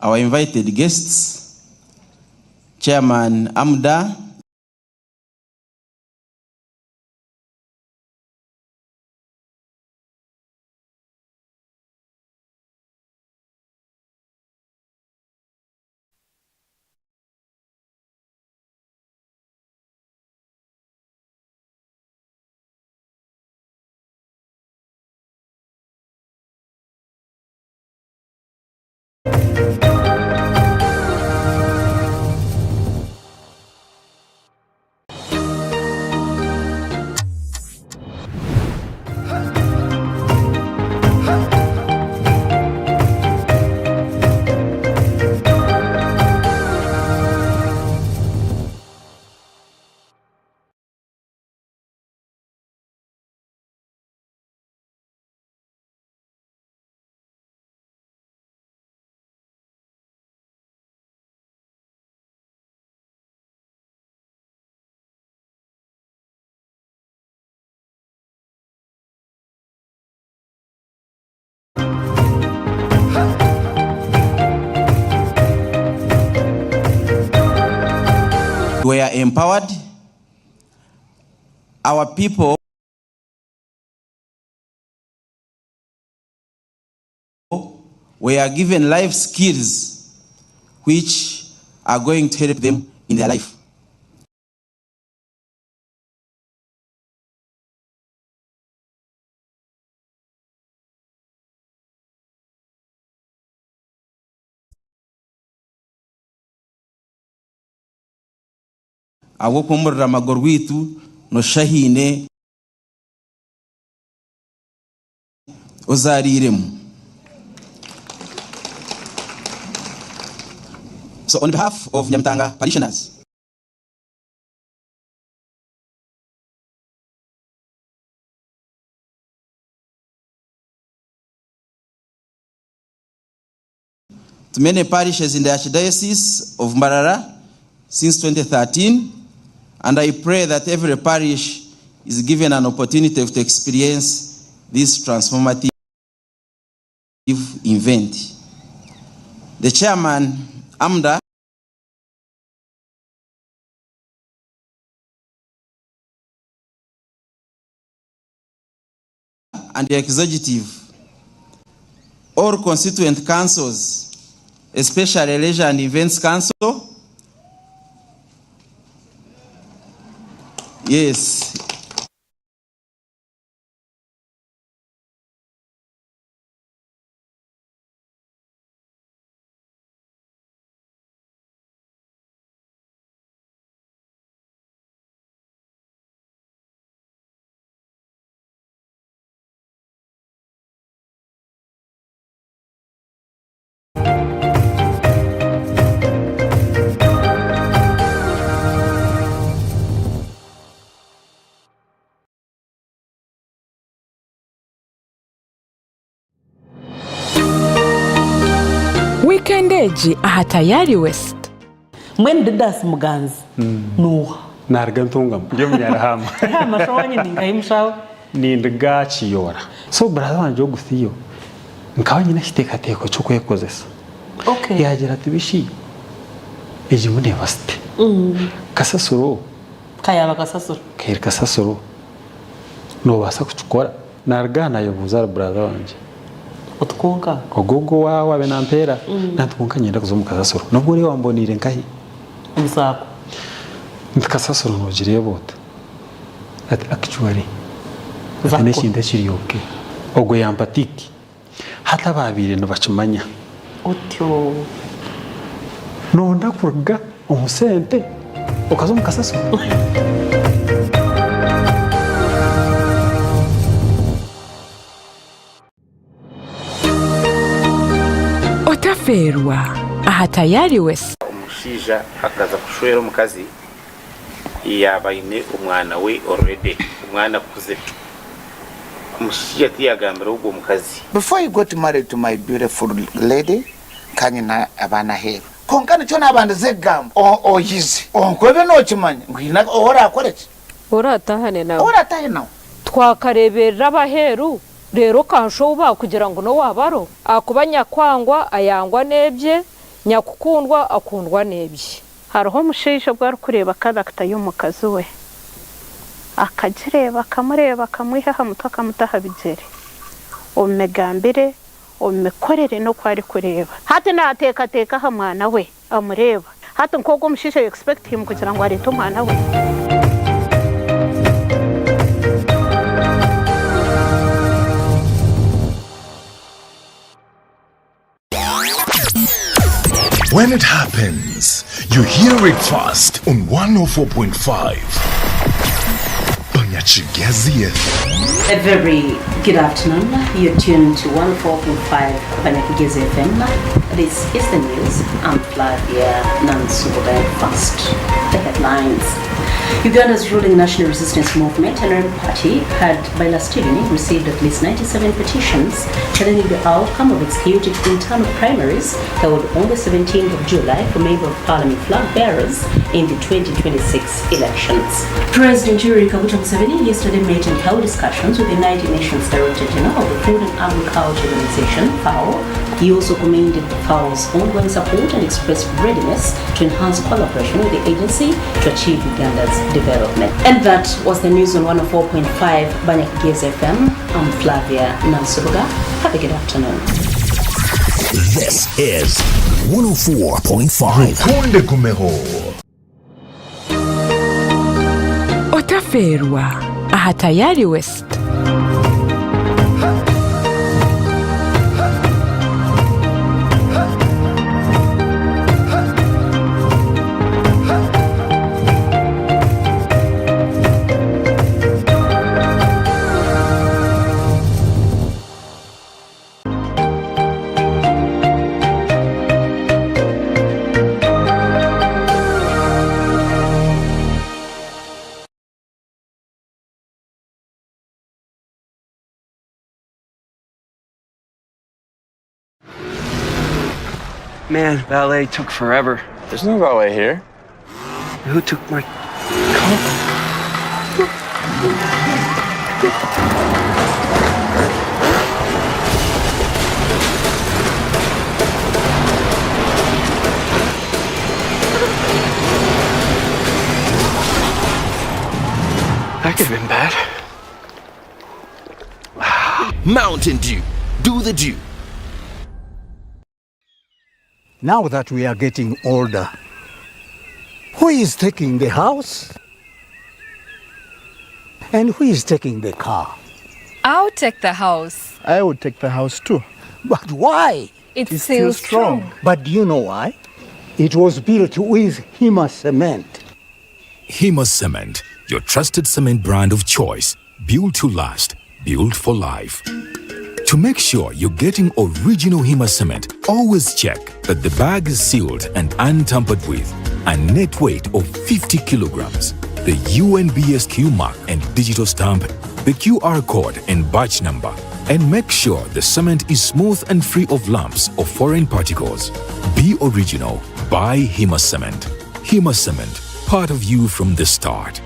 our invited guests, Chairman Amda, were empowered. Our people were given life skills which are going to help them in their life. Ahabw'okuba omu ruramago rwaitu noshusha haine ozaariiremu. So on behalf of Nyamitanga parishioners, to many parishes in the Archdiocese of Mbarara since 2013, and I pray that every parish is given an opportunity to experience this transformative event. The chairman, AMDA, and the executive, all constituent councils, especially Leisure and Events Council. Yes. Wiikendi egi aha Tayari West. Mbwenu Didas Muganzi n'oha? Naruga Ntungamo, ndi omunyarihama. Rihama shi owanyine ninkahi mushaho? Ninduga Kiyoora. So brother wangye ogu Theo, nkaba nyine ekiteekateeko ky'okwekozesa. Yaagira ati bishi egi mbunu ebasite. Kasasiro. Ka yaaba kasasiro. Ka eri kasasiro, noobaasa kukikora? Naruga aha naayebuuza ahari brother wangye. Oti kwonka? Ogwo ogwo owaawe abe nampeera. Nati kwonka niinyenda kuza omu kasasiro. Nobwo oriya wamboneire nkahi? Omu saako. Nti kasasiro noogireeba ota? Ati actually ati n'ekintu ekiri okay. Ogwo yampa tick. Hati abaabaire nibakimanya. Otyo. Noonda kuruga omu sente okaza omu kasasiro? Otafeerwa aha Tayari West. Omushaija akaza kushwera omukazi yaaba aine omwana we already, omwana akuzire. Omushaija tiyagambira ogwo mukazi. Before I got married to my beautiful lady, Nka nyine abaana aheeru. Kwonka nikyo naabandize kugamba, oyize onkoobe nookimanya ngu haine ou oraakore ki? Oraatahane nawe. Oraatahe nawe. Twakareeberera ab'aheeru, reero okansha ou baakugira ngu n'owa baro? Ahakuba nyakwangwa ayangwa n'ebye, nyakukundwa akundwa n'ebye. Hariho omushaija obu arikureeba character y'omukazi we, akagireeba, akamureeba, akamwiha aha mutwe akamuta aha bigyere, omu migambire, omu mikorere n'oku arikureeba. Hati naateekateeka aha mwana we, amureeba. Hati nk'ogwo omushaija you expect him kugira ngu areete omwana we? When it happens, you hear it first on 104.5. Banyachigezi A very good afternoon. You're tuned to 104.5 Banyakigezi FM. This is the news. I'm Flavia Nansubuga. First, the headlines. Uganda's ruling National Resistance Movement, NRM Party, had by last evening received at least 97 petitions challenging the outcome of its chaotic internal primaries held on the 17th of July for Member of Parliament flag bearers in the 2026 elections. President Yoweri Kaguta Museveni yesterday met and held discussions with the United Nations Director General of the Food and Agriculture Organization, FAO. He also commended FAO's ongoing support and expressed readiness to enhance collaboration with the agency to achieve Uganda's development. And that was the news on 104.5 Banyakigezi FM. I'm Flavia Nansubuga. Have a good afternoon. This is 104.5. Rukunde Gumeho. Otaferwa aha Tayari West. Man, valet took forever. There's no valet here. Who took my car? That could have been bad. Mountain Dew. Do the dew. Now that we are getting older, who is taking the house? And who is taking the car? I'll take the house. I would take the house too. But why? It's, it's still, still strong. strong. But do you know why? It was built with Hima cement. Hima Cement, your trusted cement brand of choice. Built to last, built for life. To make sure you're getting original Hima cement, always check that the bag is sealed and untampered with, a net weight of 50 kilograms, the UNBSQ mark and digital stamp, the QR code and batch number, and make sure the cement is smooth and free of lumps or foreign particles. Be original. Buy Hima Cement. Hima Cement, part of you from the start.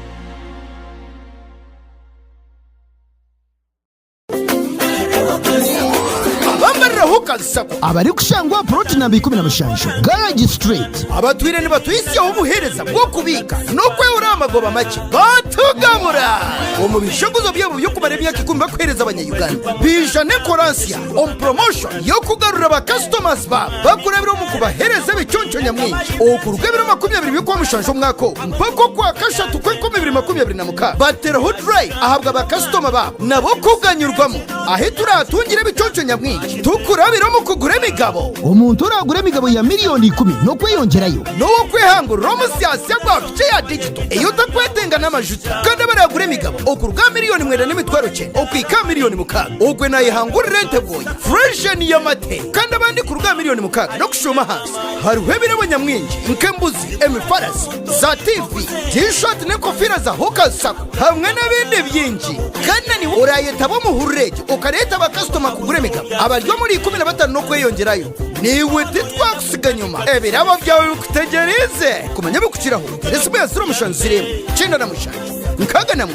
Abambariraho Sacco abarikushangwa puroti namba 17 Garage Street. Abatwire nibatuhisyaho obuheereza bw'okubiika n'okwehura aha magoba makye batugabura omu bishogozo byabo by'okumara emyaka ikumi bakuheereza abanya-Uganda biija n'enkora nsya omu promotion y'okugarura ba customers baabo bakurabira omu kubaheereza ebiconco nyamwingi okuruga ebiro 20 by'Okwamushanju omwaka ogu mpaka Okwakashatu kw'enkumi ibiri makumi abiri na mukaaga bateraho drive ahabwa ba kasitoma baabo nabo kuganyurwamu ahi turahatungire ebiconco nyamwingi tukurabira omu kugura emigabo. Omuntu oraagure emigabo ya miriyoni ikumi n'okweyongyerayo. N'ow'okwehangurira omusyasya gwa piki eya digito ei otakwetenga n'amajuta kandi abaraagure emigabo okuruga aha miriyoni 9,900 okuhika aha miriyoni 6 ogwe naayehangurira ente bwoya, furesheni y'amate kandi abandi kuruga aha miriyoni 6 n'okushuuma ahansi. Hariho ebirabo nyamwingi nk'embuzi, emifarasi, za tiivi, tiishaati n'enkofiira za Hawkers Sacco hamwe n'ebindi bingi. Kandi na niiwe oraayetaba omu hururu egyo. okareeta bakasitoma kugura emigabo abari omuri 15 n'okweyongyerayo. Naiwe titwakutsiga nyima. Ebirabo byawe bikutegyereize. Kumanya ebirikukiraho, teera esimu ya 070 97 64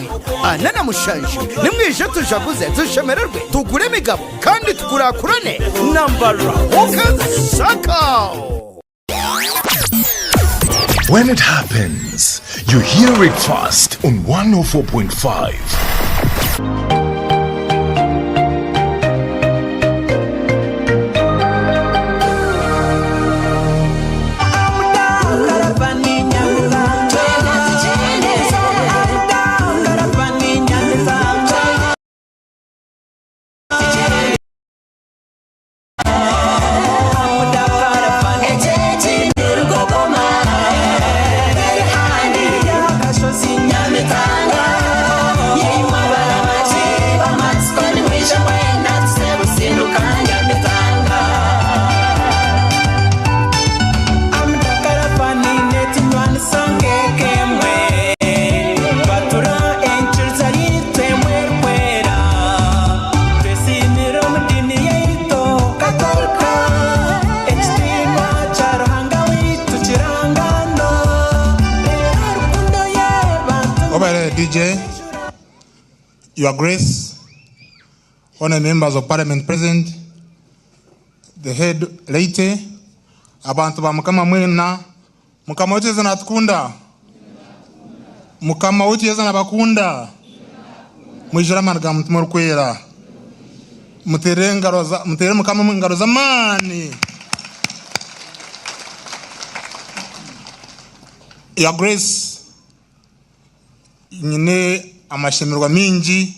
47. Nimwije tujaguze, tushemererwe, tugure emigabo kandi tukurakurane na Mbarara Hawkers Sacco. When it happens, you hear it first on 104.5. Obere DJ, Your Grace, honored members of parliament present, the head laity, abantu ba Mukama mwena, Mukama wetu Yesu natukunda. Mukama wetu Yesu nabakunda. Mwijura amani ga Mutima Orikwera. Mutere engaro za mutere Mukama engaro z'amaani. Your Grace, nyine amashemererwa mingi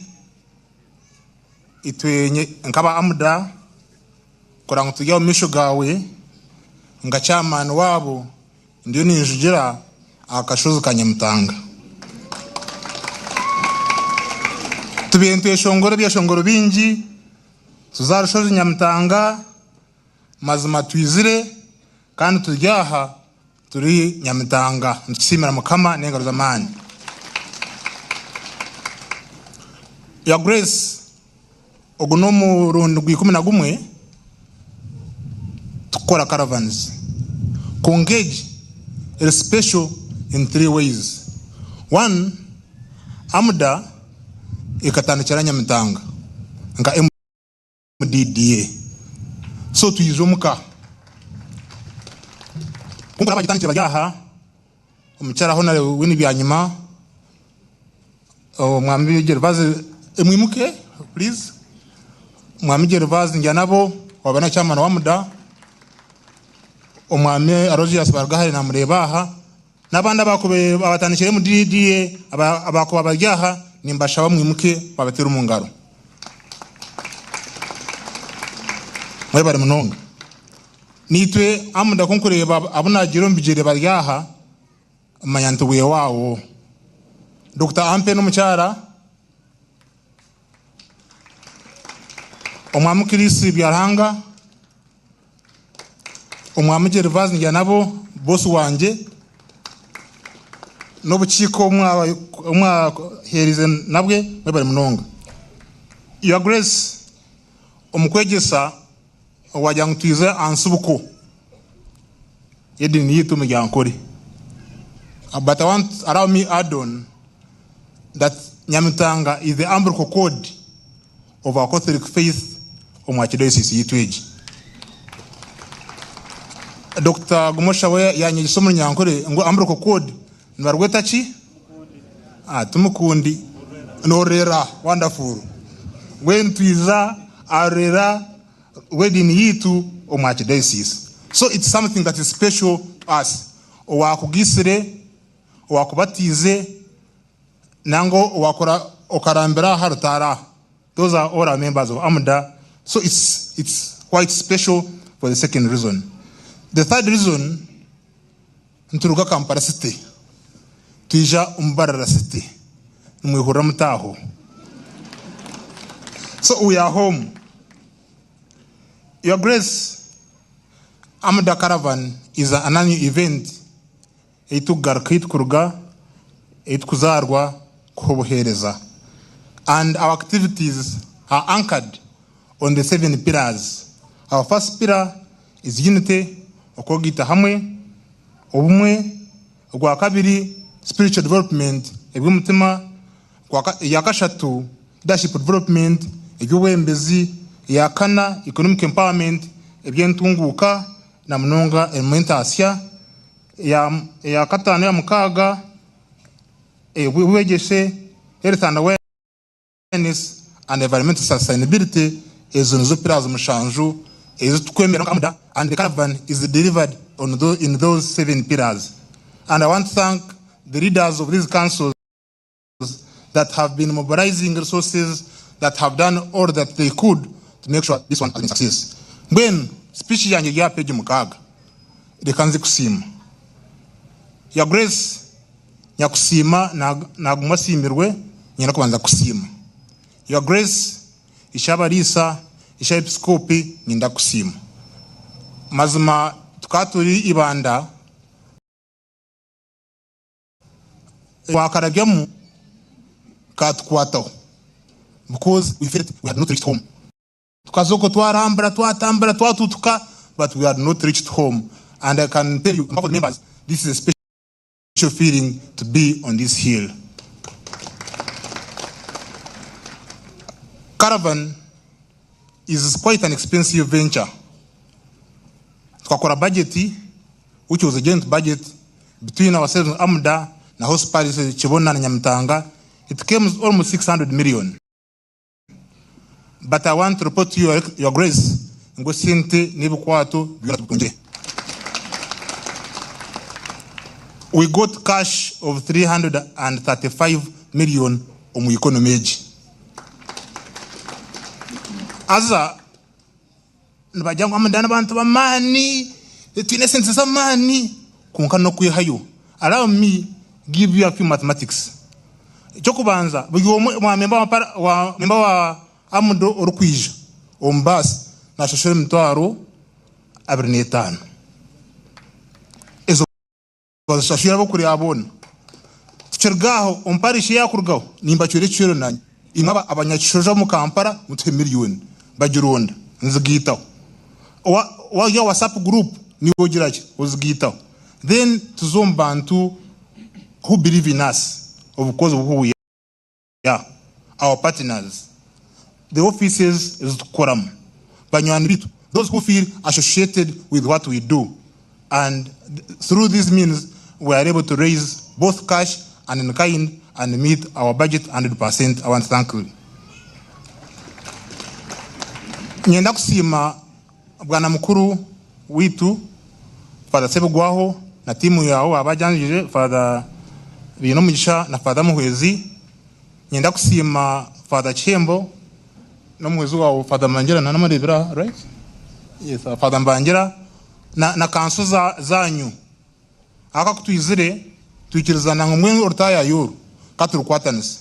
itwe nk'aba AMDA kureba ngu turi omu maisho gaawe nka chairman waabo ndiyo ninjugira aha kashozi ka Nyamutanga. Tubaire nitweshongora ebyeshongoro bingi tuza aha rushozi Nyamutanga mazima twizire kandi turi aha turi Nyamitanga nitusiimira Mukama n'engaro z'amaani. Your Grace, ogu n'omurundi gwa 11 tukukora caravans kwonka egi eri special in three ways. One, AMDA ekatandikira Nyamitanga nka MDDA so twija omuka kwonka abagitandikire bari aha omukyara Honore Winnie Byanyima omwami Gervase mwimuke please omwami Gervase Ndyanabo owaba na chairman wa AMDA omwami Aloysius Barugahare namureeba aha n'abandi abatandikire MDDA abakuba bari aha nimbashaba mwimuke babateere omu ngaro. Mwebare munonga. Naitwe AMDA ku nkureeba abu naagiire omu bigyere bari aha, manya nti weewaawo. Dokita Ampe n'omukyara, Omwami Chris Byaruhanga, Omwami Gervase Ndyanabo, bosi wangye, n'obukiiko obu mwaheerize nabwe, mwebare munonga. Your Grace, omu kwegyesa waagira ngu twize aha nsibuko y'ediini yaitu Omuryankore. But I want allow me add on that Nyamitanga is the umbilical cord of our Catholic faith omu Archdiocese yaitu egi. Dokita Gumosha we yanyegyesa omu Runyankore ngu umbilical cord nibarweta ki? Ah, timukundi norera wonderful. Mbwenu twija aha rurera rw'ediini yaitu omu Archdiocese. So it's something that is special to us. Owakugaitsire, owakubatiize, nangwa owakora okarambira aha rutaari aha. Those are all our members of AMDA. So it's, it's quite special for the second reason. The third reason, nituruga Kampala City, twija omu Mbarara City. Nimwehurira muta aho? So we are home. Your Grace, AMDA Caravan is an annual event ei turikugaruka ei turikuruga, ei turikuzaarwa kuha obuheereza. And our activities are anchored on the seven pillars. Our first pillar is unity, okwegaita hamwe, obumwe, ogwakabiri spiritual development, eby'omutima, eyakashatu leadership development, eby'obwebembezi, eyakana economic empowerment, eby'entunguuka na munonga erimu entaasya, eyakataano eyamukaaga Obwegyese, Health and Awareness and Environmental Sustainability, ezo nizo pillars mushanju ezi turikwemera nka AMDA and the caravan is delivered on in those seven pillars and I want to thank the leaders of these councils that have been mobilizing resources that have done all that they could to make sure this one has been success. Mbwenu speech yangye eri aha page mukaaga reka nze kusiima Your Grace Nyakusiima naguma asiimirwe, niinyenda kubanza kukusiima. Your Grace, Ishe-abariisa, Ishe-abepiskopi, niinyenda kukusiima. Mazima tukaba turi Ibanda, twakarabyamu katukwataho because we felt we had not reached home. Tukaza okwo twarambura, twatambura, twatutuka but we had not reached home and I can tell you on behalf of the members, this is a special feeling to be on this hill. Caravan is quite an expensive venture. Twakora budget, which was a joint budget between ourselves AMDA na host parish Kibona na Nyamitanga, it came almost 600 million. But I want to report to you, your grace, ngu esente n'ebikwato byona tubitungire. We got cash of 335 million omu economy egi. Haza nibagira ngu amunda n'abantu b'amaani, twine esente z'amaani, kwonka n'okwihayo. Allow me give you a few mathematics. Eky'okubanza, buri omwe wa memba wa para, wa memba wa AMDO orikwija omu baasi naashashura emitwaro 25. Ezo bazishashwire ab'okurya boona. Tukiruga aho, omu parish eyaakurugaho nimbacwera ekicwero naanye. Imwe aba abanyakishojo omu Kampala mutuhe miriyoni. Bagironda, nzigaitaho. Wa wa WhatsApp group niiwe ogira ki? Ozigaitaho. Then tuze omu bantu who believe in us of course who we are, our partners, the offices ezitukukoramu, banywani bitu, those who feel associated with what we do and through these means we are able to raise both cash and in kind and meet our budget 100%. I want to thank you. Nyenda kusiima Bwana mukuru waitu Father Ssebugwaho na tiimu yaawe abajanjire Father Bainomugisha na Father Muhwezi. Niinyenda kusiima Father Kihembo n'omuhwezi waawe Father Mbangira nanamureebire aha right? Yes, Father Mbangira na, na kanso za, zanyu. Aka ku twizire twikirizana ngu mbwenu orutaayaayo oru ka turukwatanise.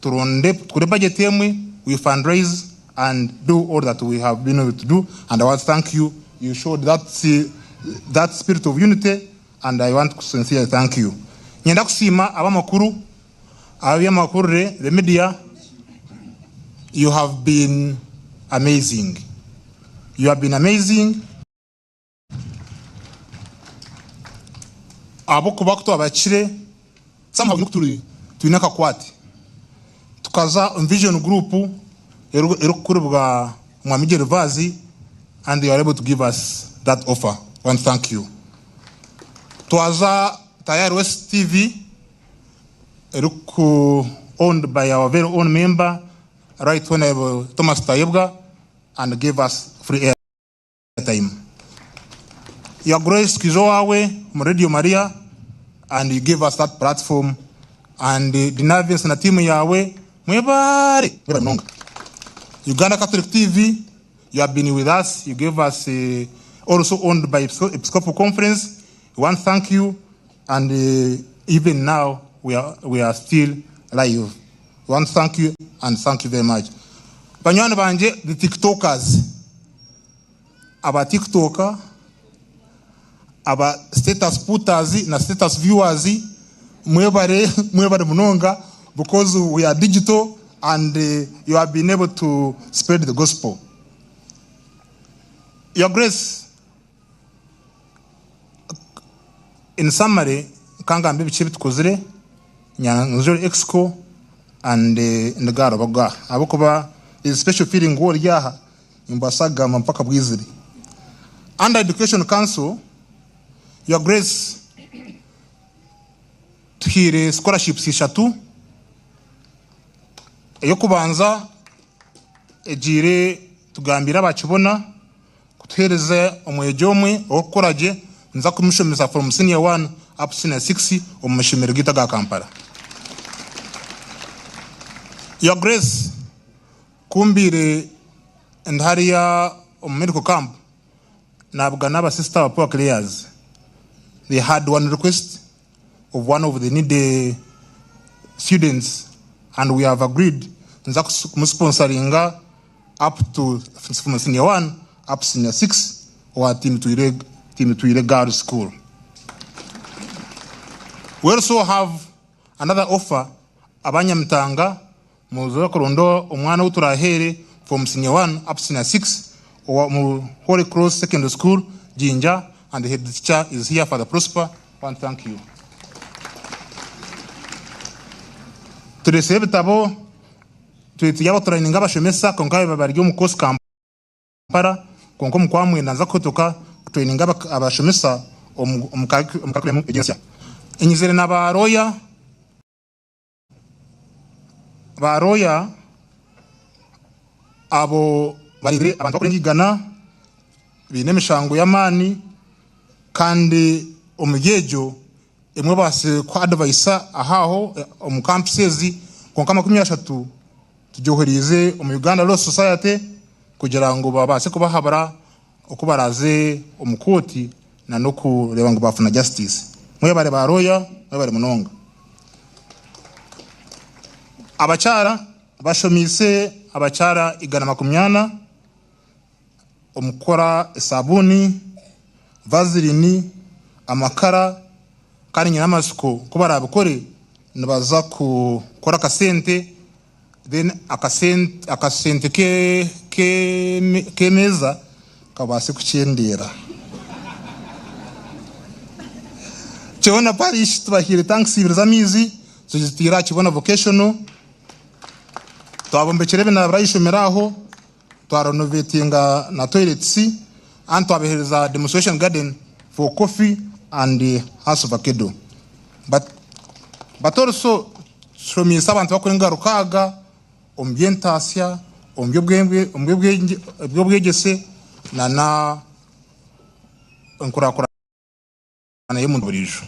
Turonde tukore budget emwe, we fundraise and do all that we have been able to do and I want to thank you, you showed that, that spirit of unity and I want to sincerely thank you. Nyenda kusiima ab'amakuru, ab'eby'amakurire, the media, you have been amazing. You have been amazing. Ahabw'okuba ku twabakire somehow n'oku turi twine akakwate tukaza omu vision group erikukuribwa Mwami Gervase and they were able to give us that offer. I want to thank you. Twaza Tayari West TV eriku owned by our very own member Right Honorable Thomas Tayebwa and gave us free air. Time. Your Grace twija owaawe omu Radio Maria and you gave us that platform and Dinavince na team yaawe mwebare mwebare munonga. Uganda Catholic TV you have been with us you gave us also owned by Episcopal Conference we want to thank you and even now we are, we are still live. We want to thank you and thank you very much. Banywani bangye the tiktokers aba tiktoker, aba status putters na status viewers mwebare mwebare munonga because we are digital. and you have been able to spread the gospel. Your Grace, in summary, kangambe biki ebitukozire, Nyanzuro Exco and Ndgaaro Baga ahabw'okuba there is special feeling ori aha nimbaasa kugamba mpaka bwizire. Under Education Council, Your Grace, tuhaire scholarships ishatu, ey'okubanza egiire tugambiire abakibona kutuheereza omwegi omwe orikukora gye nza kumushomesa from senior one up to senior six omu mashomero gaitu aga Kampala. Your Grace, ku mbaire ndi hariya omu medical camp nabugana abasisita aba Poor Clares, they had one request of one of the needy students and we have agreed nza kumusponsoringa up to from senior one up to senior six owa Tiimitwire Tiimitwire Girls School. We also have another offer abanyamitanga muze kuronda omwana ou turaheere from senior one up to senior six owa omu Holy Cross Secondary School Jinja and the head teacher is here Father Prosper I want to thank you. Tureetsire ebitabo turi aba turayininga abashomesa kwonka baba bari omu course Kampala kwonka omu kwamwenda nza kuhotoka kutureyininga abashomesa omu curriculum egi ensya. Enyizire na ba lawyer ba lawyer abo bareebire abantu barikurenga igana baine emishango y'amaani kandi omuri egyo emwe ebaasire ku advisa aho omu campuses ezi kwonka 30 tugyohereize omu Uganda Law Society kugira ngu babaase kubahabura oku baraaze omu kooti na n'okureeba ngu baafuna justice. Mwebare ba lawyer, mwebare munonga. Abakyara bashomiise abakyara 140 omu kukora esabuuni, vaseline, amakara kandi nyine amatsiko ku baraabikore nibaza kukora akasente then akasente akasente ke ke k'emeeza kabaase kukyendeera. Kibona Parish tubahaire tanks ibiri z'amaizi tuzitaire aha Kibona Vocational, twabombekyera ebinaabiro aha ishomero aho, twarenovatinga na toilets and twabaheereza demonstration garden for coffee and house avocado. But, but also tushomiise abantu barikurenga 600 omu by'entaasya, omu by'obwegyese na na enkurakurana y'omuntu buriijo.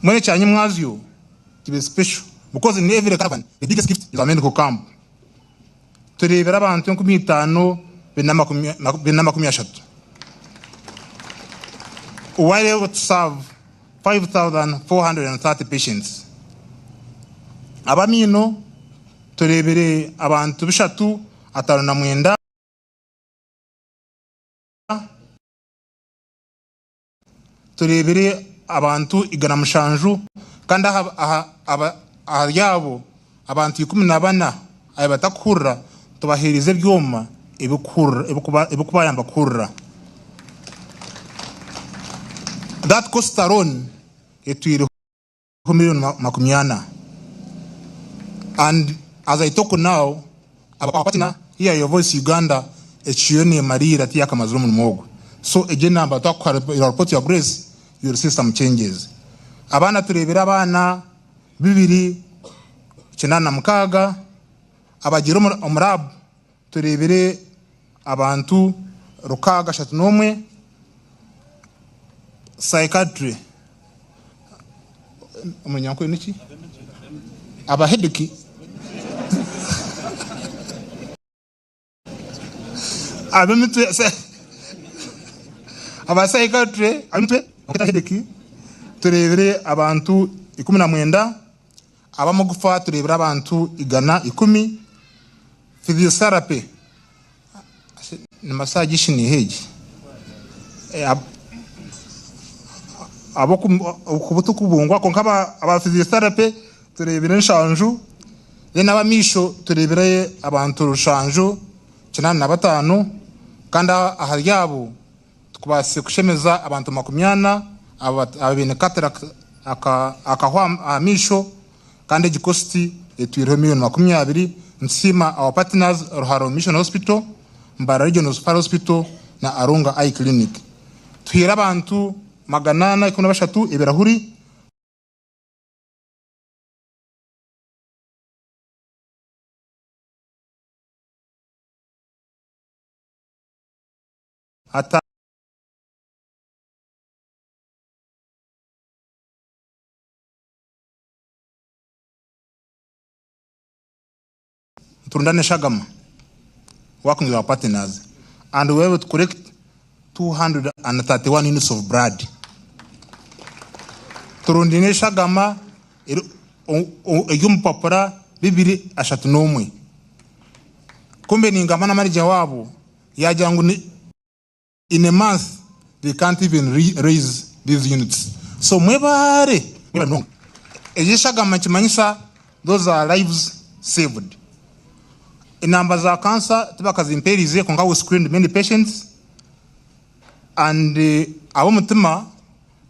Mbwenu ekya nyimwazyo kibe special because in every caravan the biggest gift is our medical camp. Tureebire abantu 5430. We were able to serve 5,430 patients. Ab'amaino tureebire abantu 359. Tureebire abantu 107 kandi ahari abo abantu 14 abu batakuhurira tubaheerize ebyoma ebirikubayamba kuhurira. That cost alone etwireho million 40 and as I talk now aba partner Hear Your Voice Uganda ekiriyo nemariira tiyakamazire omurimo ogwo so egyo enamba twakuha report ya Grace you will see some changes. Abaana tureebire abaana 286 abagiire omu lab tureebire abantu 631 psychiatry omunyankore niki abahediki ab'emitwe aba psychiatry ab'emitwe headache tureebire abantu 19 ab'amagufa tureebire abantu 110 physiotherapy ni massage shi neeha egi ahabw'okuba tikubungwa kwonka aba physiotherapy tureebire enshanju. Then ab'amaisho tureebire abantu rushanju 85 kandi ahari abo tukubaasise kushemeza abantu 40 abaine cataract akahwa aha maisho kandi egi cost etwireho miriyoni 20. Nitusiima our partners Ruharo Mission Hospital, Mbarara Regional Referral Hospital na Arunga Eye Clinic. Tuhaire abantu 413 ebirahuri. Ata. Niturunda n'eshagama working with our partners and we were able to collect 231 units of blood. Turundine n'eshagama eri omu bupapura 231. Kumbe ningamba na manager waabo yaagira ngu in a month they can't even raise these units. So mwebare mwebare munonga. Egi eshagama nikimanyisa those are lives saved. Enamba za cancer tibakazimperize kwonka we screened many patients and ab'omutima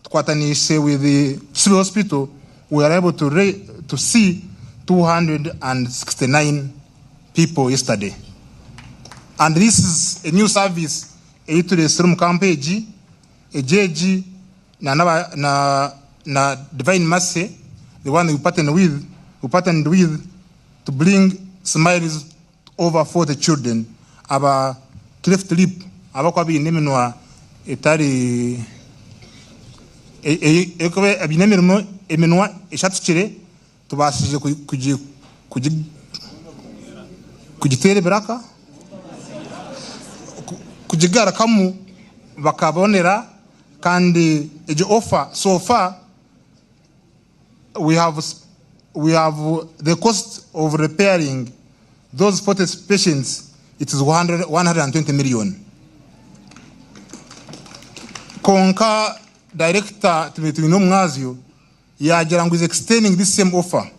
tukwataniise with Kisubi Hospital we are able to, to see 269 people yesterday and this is a new service ei tureetsire omu kampu egi egi egi na, na, na, na Divine Mercy the one we partnered with, we partnered with to bring smiles to over 40 children aba cleft lip abakuba baine eminwa etari erikuba baine emirimo eminwa eshatukire tubaasize kugiteera ebiraka kugigarukamu bakabonera kandi egyo offer so far we have we have the cost of repairing those 40 patients it is 100, 120 million konka director twine omwazyo yagira ngu is extending this same offer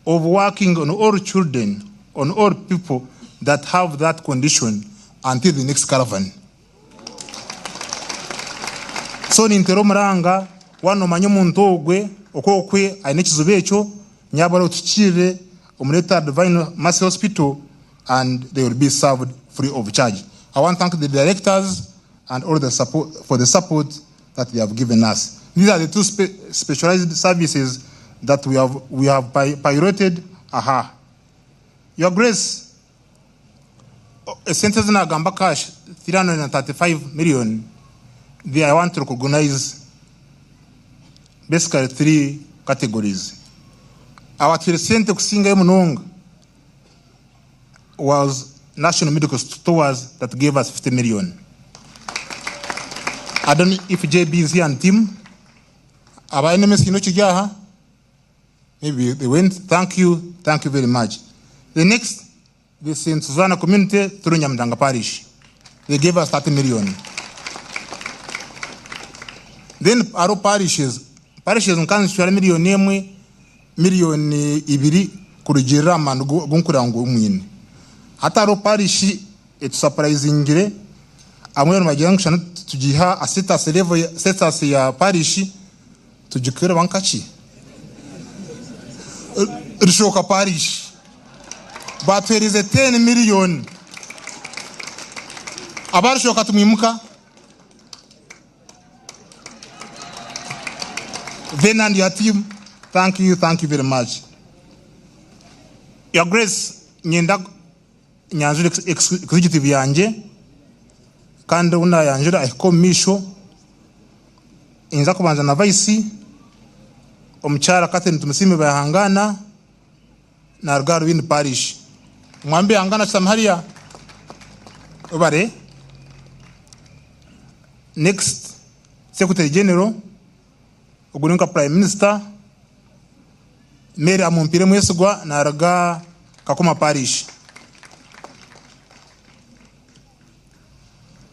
of working on all children, on all people that have that condition until the next caravan. So nintera omuranga waaba nomanya omuntu ogwe okwokwe aine ekizibu ekyo nyabura otukiirire omureete aha Divine Mercy Hospital and they will be served free of charge. I want to thank the directors and all the support for the support that they have given us. These are the two specialized services that we have, we have piloted. Aha. Your Grace, esente zinagamba cash 335 million. They, I want to recognize basically three categories. Abatwire sente kusingayo munonga was National Medical Stores that gave us 50 million. I don't know if JB is here and team. Aba NMS kino kiri aha? Maybe they went. Thank you. Thank you very much. The next, the St. Susanna community through Nyamitanga Parish. They gave us 30 million. Then aro parishes, parishes nkanzishura miliyoni emwe, miliyoni ibiri kurugirira amani gunkurira ngu mwine. Hati hariho parish etusapurayizingire amwe nibagira ngu shana tugiha a status level status ya parish tugikore bankaki Rushoka parish batuherize 10 million abarushoka tumwimuka Then and your team, thank you, thank you very much. Your Grace, nyenda nyanjure executive yangye kandi ou nayanjura ahika omu maisho. Ninza kubanza na vice omukyara Catherine Tumusiime Bayahangana naruga aha Rubindi Parish. Omwami Bayahangana ashutami hariya. Webare. Next, Secretary General, ogu ni nka Prime Minister, Mary Amumpire Mwesigwa naruga Kakoma Parish.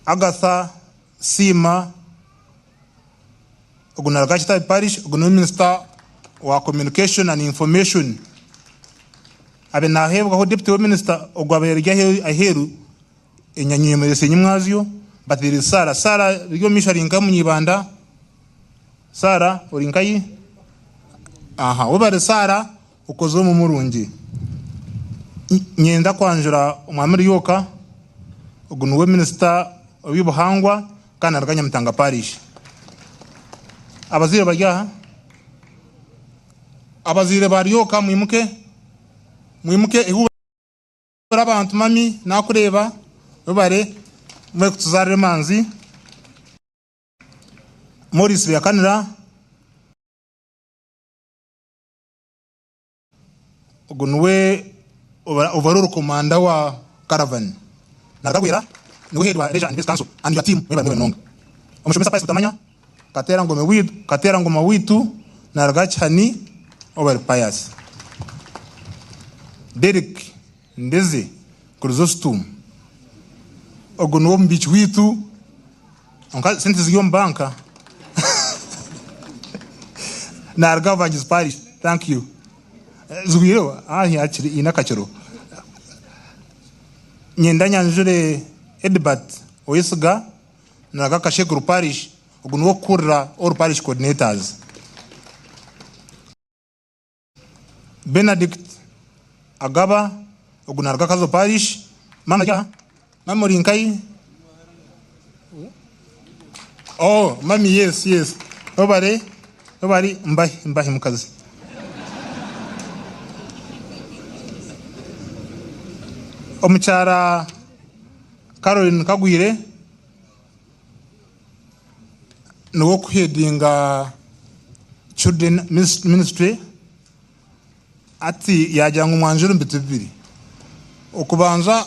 Agatha Siima, ogu naruga Kitabi Parish, ogu ni Minister wa Communication and Information. Abe naheebwaho Deputy we Minister ogwo abaire ari aheeru enyanywemerese nyimwazyo but there is Sarah. Sarah biri omu maisho ari nka omunyeibanda. Sarah ori nkahi? Aha webare Sarah okozire omu murungi. Nyenda kwanjura Omwami Ryoka ogu niwe Minister w'eby'obuhangwa kandi naruga Nyamitanga Parish. Abazaire bari aha? Abazaire ba Ryoka mwimuke, mwimuke ihubare abantu mami nakureeba webare mwebare kutuzarira emanzi. Maurice Byakanira ogu niwe overall commander wa caravan Nagagwera niwe head wa Leisure and Business Council and your team mwebare mwebare munonga. Omushomesa Pius Butamanya Kateera ngoma witu Kateera ngoma witu naruga Kihani Obare Pius Derrick Ndeze Chrysostom ogu niwe omubiiki witu kwonka sente ziri omu banka naruga Bubangizi Parish thank you zigwireho hakiri haine akakiro Nyenda nyanjure Edbert Oyesiga Naruga Kasheguru Parish, ogu niwe okukurira All Parish Coordinators. Benedict Agaba, ogu naruga Kazo Parish. Mama ari aha? Mama ori nkahi? Oh, mami yes, yes. Webare, webare, mbahi, mbahi mukazi. Omukyara Caroline Kagwire niwe orikuhedinga Children Ministry hati yaagira ngu mwanjure omu bintu bibiri, okubanza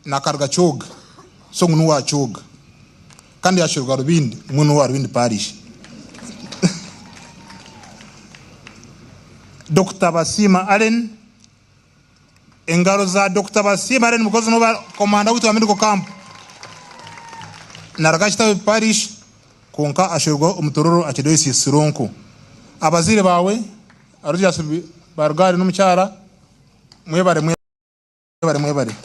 nakaruga Kyoga so ngu n'owa Kyoga kandi yaasherurwa Rubindi mbwenu n'owa Rubindi Parish. Dokita Basiima Allen. Engaro za Dokita Basiima Allen Mukozi niwe komanda waitu wa Medical Camp naruga Kitabi Parish kwonka ashwerwa omu Tororo Archdiocese Sironko. Abazaire baawe Aloysius Barugari n'omukyara mwebare mwebare mwebare.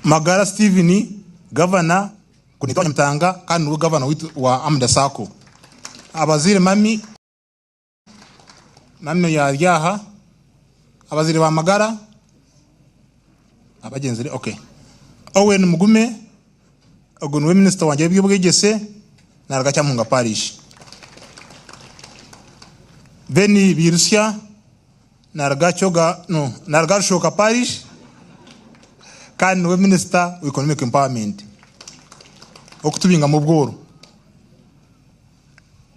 Magara Steven Gavana Kunita wa Nyamitanga kandi niwe Gavana waitu wa Amuda Sacco. Abazaire Mami. Mami ari aha, abazaire ba Magara abagyenzire okay. Owen Mugume ogu niwe minisita wangye w'eby'obwegyese naruga Kyamuhunga parish. Benny Birusya naruga Kyoga no naruga Rushoka parish kandi niwe minisita wa economic empowerment okutubingamu obworo.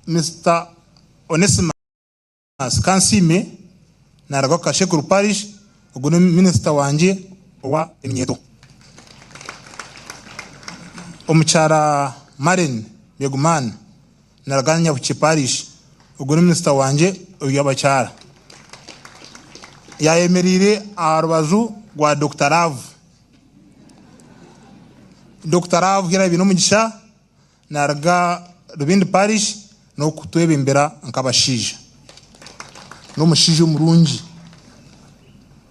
Mister Onesimus Kansiime naruga Kashekuru Parish, ogu ni minisita wangye owa eminyeeto. Omukyara Maren Begumana naruga Nyabukye Parish, ogu ni minisita wangye ow'eby'abakyara. Yayemereire aha rubaju rwa Dokita Love. Dokita Love Hillary Bainomugisha Naruga Rubindi Parish n'okutwebembera nk'abashaija. N'omushaija omurungi.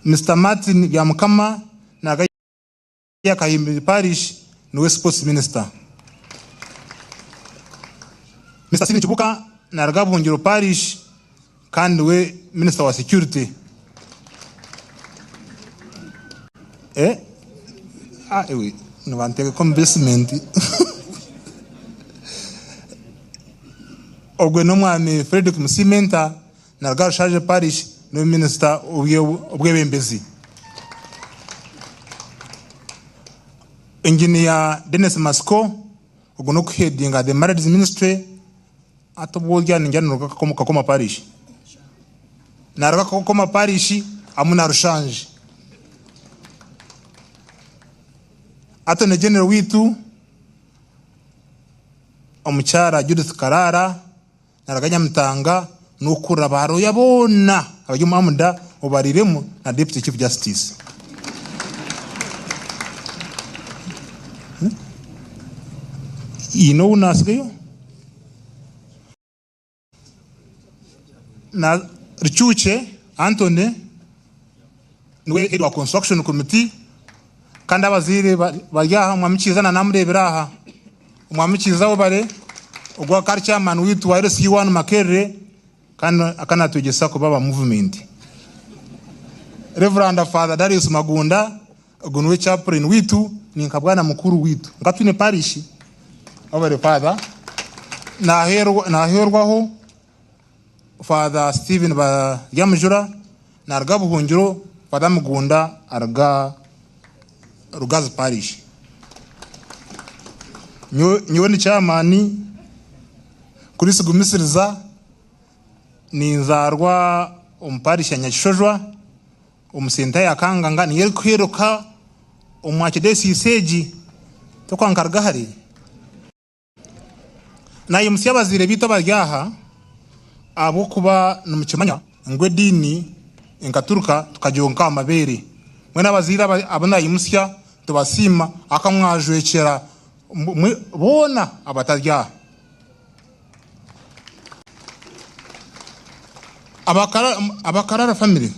Mister Martin Byamukama naruga Nyakahimbiri Parish niwe Sports Minister. Mister Steven Kibuka naruga Buhungiro Parish kandi niwe Minister wa Security. Eh? Ah, ewe, nibanteeka omu basement. Ogwe n'omwami Fredrick Musimenta naruga Rushaje Parish niwe Minister w'obwebembezi. Engineer Dennis Masiko ogwo n'okuheadinga the Marrieds Ministry. Hati obwo orya ningira niruga Kakoma parish. Naruga Kakoma parish hamwe na Rushangi. Attorney General waitu omukyara Judith Karara naruga Nyamitanga n'okukurira ba lawyer boona abari omu AMDA obariremu na Deputy Chief Justice. Haine ou nasigayo? Na Rucuukye Anthony. Niwe head wa construction committee kandi abazaire bari aha Omwami Kiiza na namureebera aha. Omwami Kiiza webare ogwo akaba ari chairman waitu wa LC1 Makerere kandi akaba natwegyesa kuba aba movement. Rev. Father Darius Magunda ogwo niwe chaplain waitu ni nka bwana mukuru waitu. Nka twine parish webare Father. Naheerwaho Father Stephen Baryamujura naruga Buhungiro, Father Mugunda aruga Rugazi Parish. Nyowe ndi chairman, Chris Gumisiriza, ninzaarwa omu parish ya Nyakishojwa omu senta ya Kanganga niyo erikuheeruka omu archdiocese egi, tokuba nkaruga hare. Naimutsya abazaire baitu abari aha ahabw'okuba nimukimanya ngu ediini enkaturuka tukagyonka aha mabeere. Mbwenu abazaire abu naimutsya nitubasiima ahakuba mwajwekyera boona abatari aha. Aba Karara family,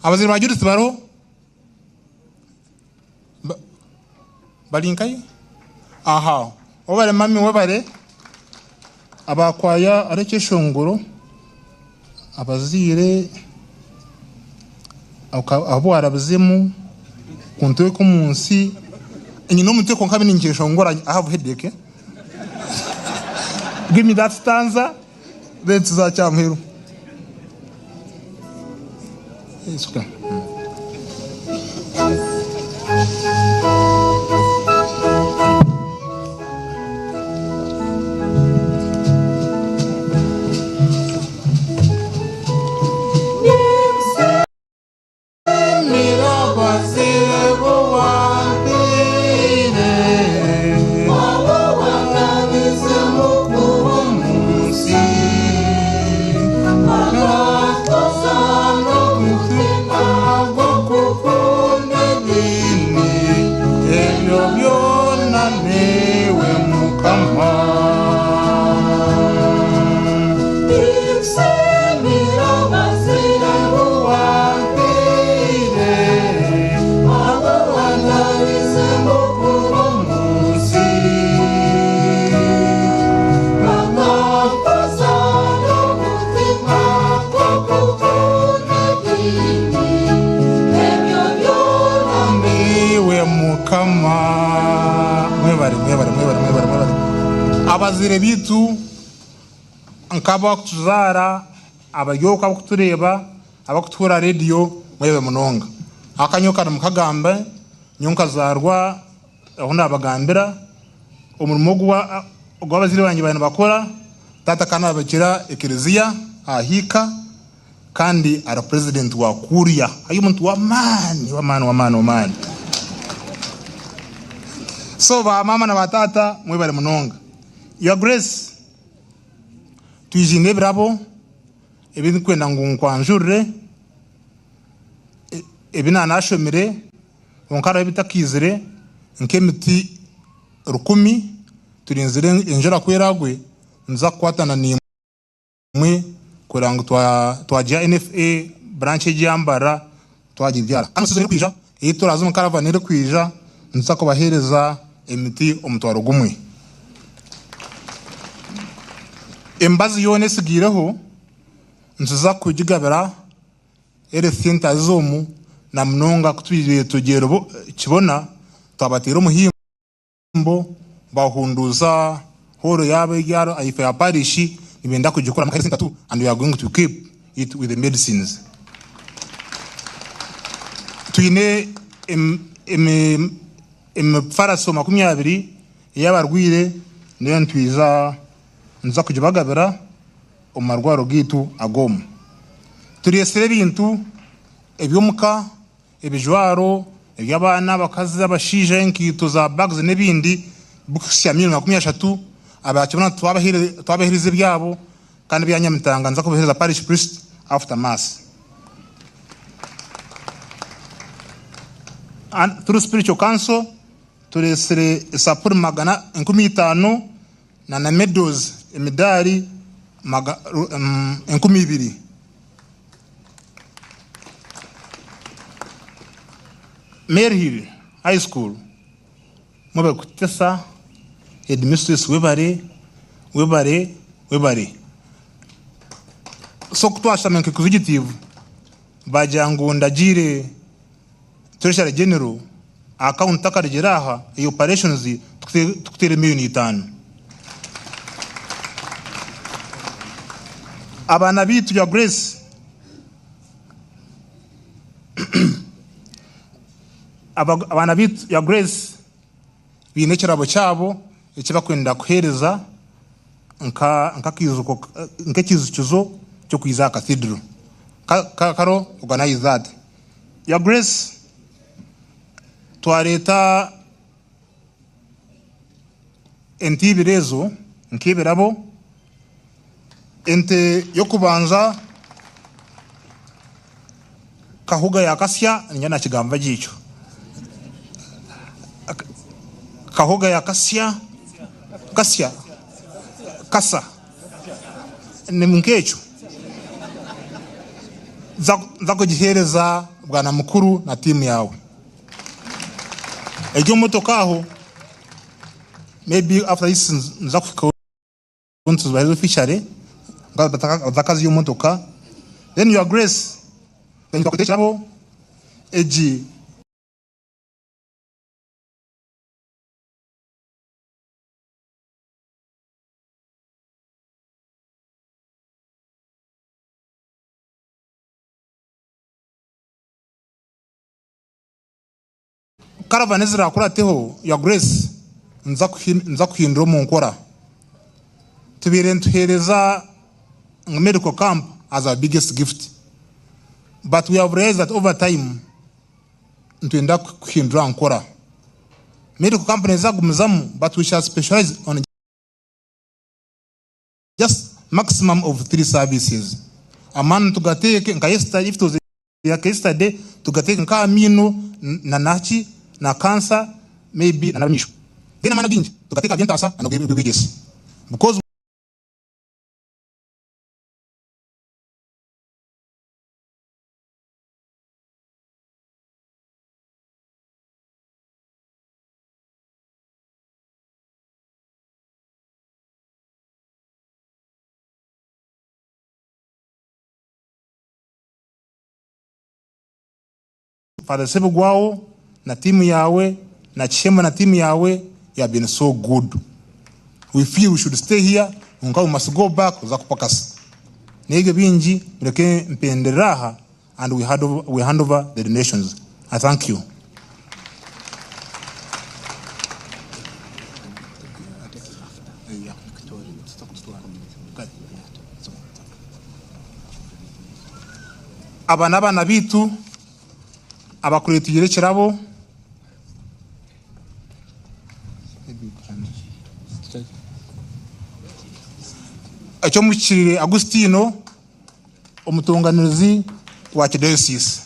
abazaire ba Judith bariho? Bari nkahi? Aha. Webare mami webare. Aba kwaya ari ekyeshongoro abazaire abu warabizemu kunteeka omu nsi. Nyine omutwe kwonka mbwenu ninkyeshongora I have headache. Give me that stanza then tuza ahamuheru. Abazaire baitu nk'abakutuzaara abari okwo abarikutureeba abarikutuhurira aha rediyo mwebare munonga. Aka nyowe ka nimukagambe nyowe nkazaarwa ahu naabagambira omurimo ogu abazaire bangye baabaire nibakora taata akaba naabiikira ekereziya aha hiika kandi ari purezidenti wa kuuriya ari omuntu w'amaani w'amaani w'amaani w'amaani. So ba maama na ba taata mwebare munonga. Your Grace, twije n'ebirabo ebi ndikwenda ngu nkwanjurire ebi naanashomire kwonka hariho ebitakaizire nk'emiti rukumi turinzire enjura ku eraagwe nituza kukwatana naimwe kureba ngu twagiha NFA branch egi eya Mbarara twagibyara. Kandi season erikwija ei turaaze omu caravan erikwija nituza kubaheereza emiti omutwaro gumwe. Emibazi yoona etsigaireho nituza kugigabira health centres omu na munonga ku twiire kibona twabateera omuhimbo bahunduuza hall yaabo eri ahaifo ya parish nibenda kugikoramu health centre too and we are going to equip it with the medicines. Twine emifaraso 20 ey'abarwaire nayo nitwija nituza kugibagabira omu marwaro gaitu ag'omu. Tureetsire ebintu eby'omuka, ebijwaro eby'abaana, abakazi, abashaija, enkaito za bags n'ebindi birikuhitsya milioni 30. Abaakibona twabaheereza ebyabo kandi ebya Nyamitanga nituza kubiheereza parish priest after mass. Through spiritual council tureetsire esapuri 5,000 na na medals, emidaari, 2000. Maryhill High School mwebare kutesa, Headmistress webare, webare, webare. So kutwashutama nka executive bagira ngu ndagiire Treasury General account akarugire aha eya operations tukuteere miriyoni itano. Abaana baitu Your Grace abaana baitu Your Grace baine ekirabo kyabo eki barikwenda kuheereza nk'ekiijukizo ky'okwija aha Cathedral. Karo organize that. Your Grace, twareeta ente ibiri ezo nk'ebirabo, ente y'okubanza Kahuga ya Kasya, niinyija naakigamba gye ekyo, Kahuga ya Kasya, Kasya, Kasa, ni nk'ekyo, nza kugiheereza Bwana Mukuru na tiimu yaawe. Eri omu motoka aho, maybe after this nza kuhikayo ntubaheereze officially batakaziiha omu motoka. Then your grace, nitwakweta ekirabo egi. Caravan ezirakurateho your grace niza kuhindura omu nkora. Tubaire nituheereza ngu medical camp as our biggest gift but we have realized that over time nitwenda kuhindura aha nkora. Medical camp neeza kugumizamu but we shall specialize on just maximum of 3 services. Amaani tugateeke nka yesterday if it was like yesterday tugateeke nka aha miino na naki na cancer maybe na n'amaisho. Then amaani againgi tugateeke aha by'entaasa na n'obwegyese because Father Ssebugwawo na team yawe na Kishemba na team yawe you have been so good. We feel we should stay here kwonka we must go back kuza kupakasa. N'ebyo bingi mureke mpenderere aha and we hand over, we hand over the donations. I thank you. Aba n'abaana baitu abakureeteire ekirabo. Eky'omuhikiriire Agustino. Omutunganirizi wa Kidayosiisi.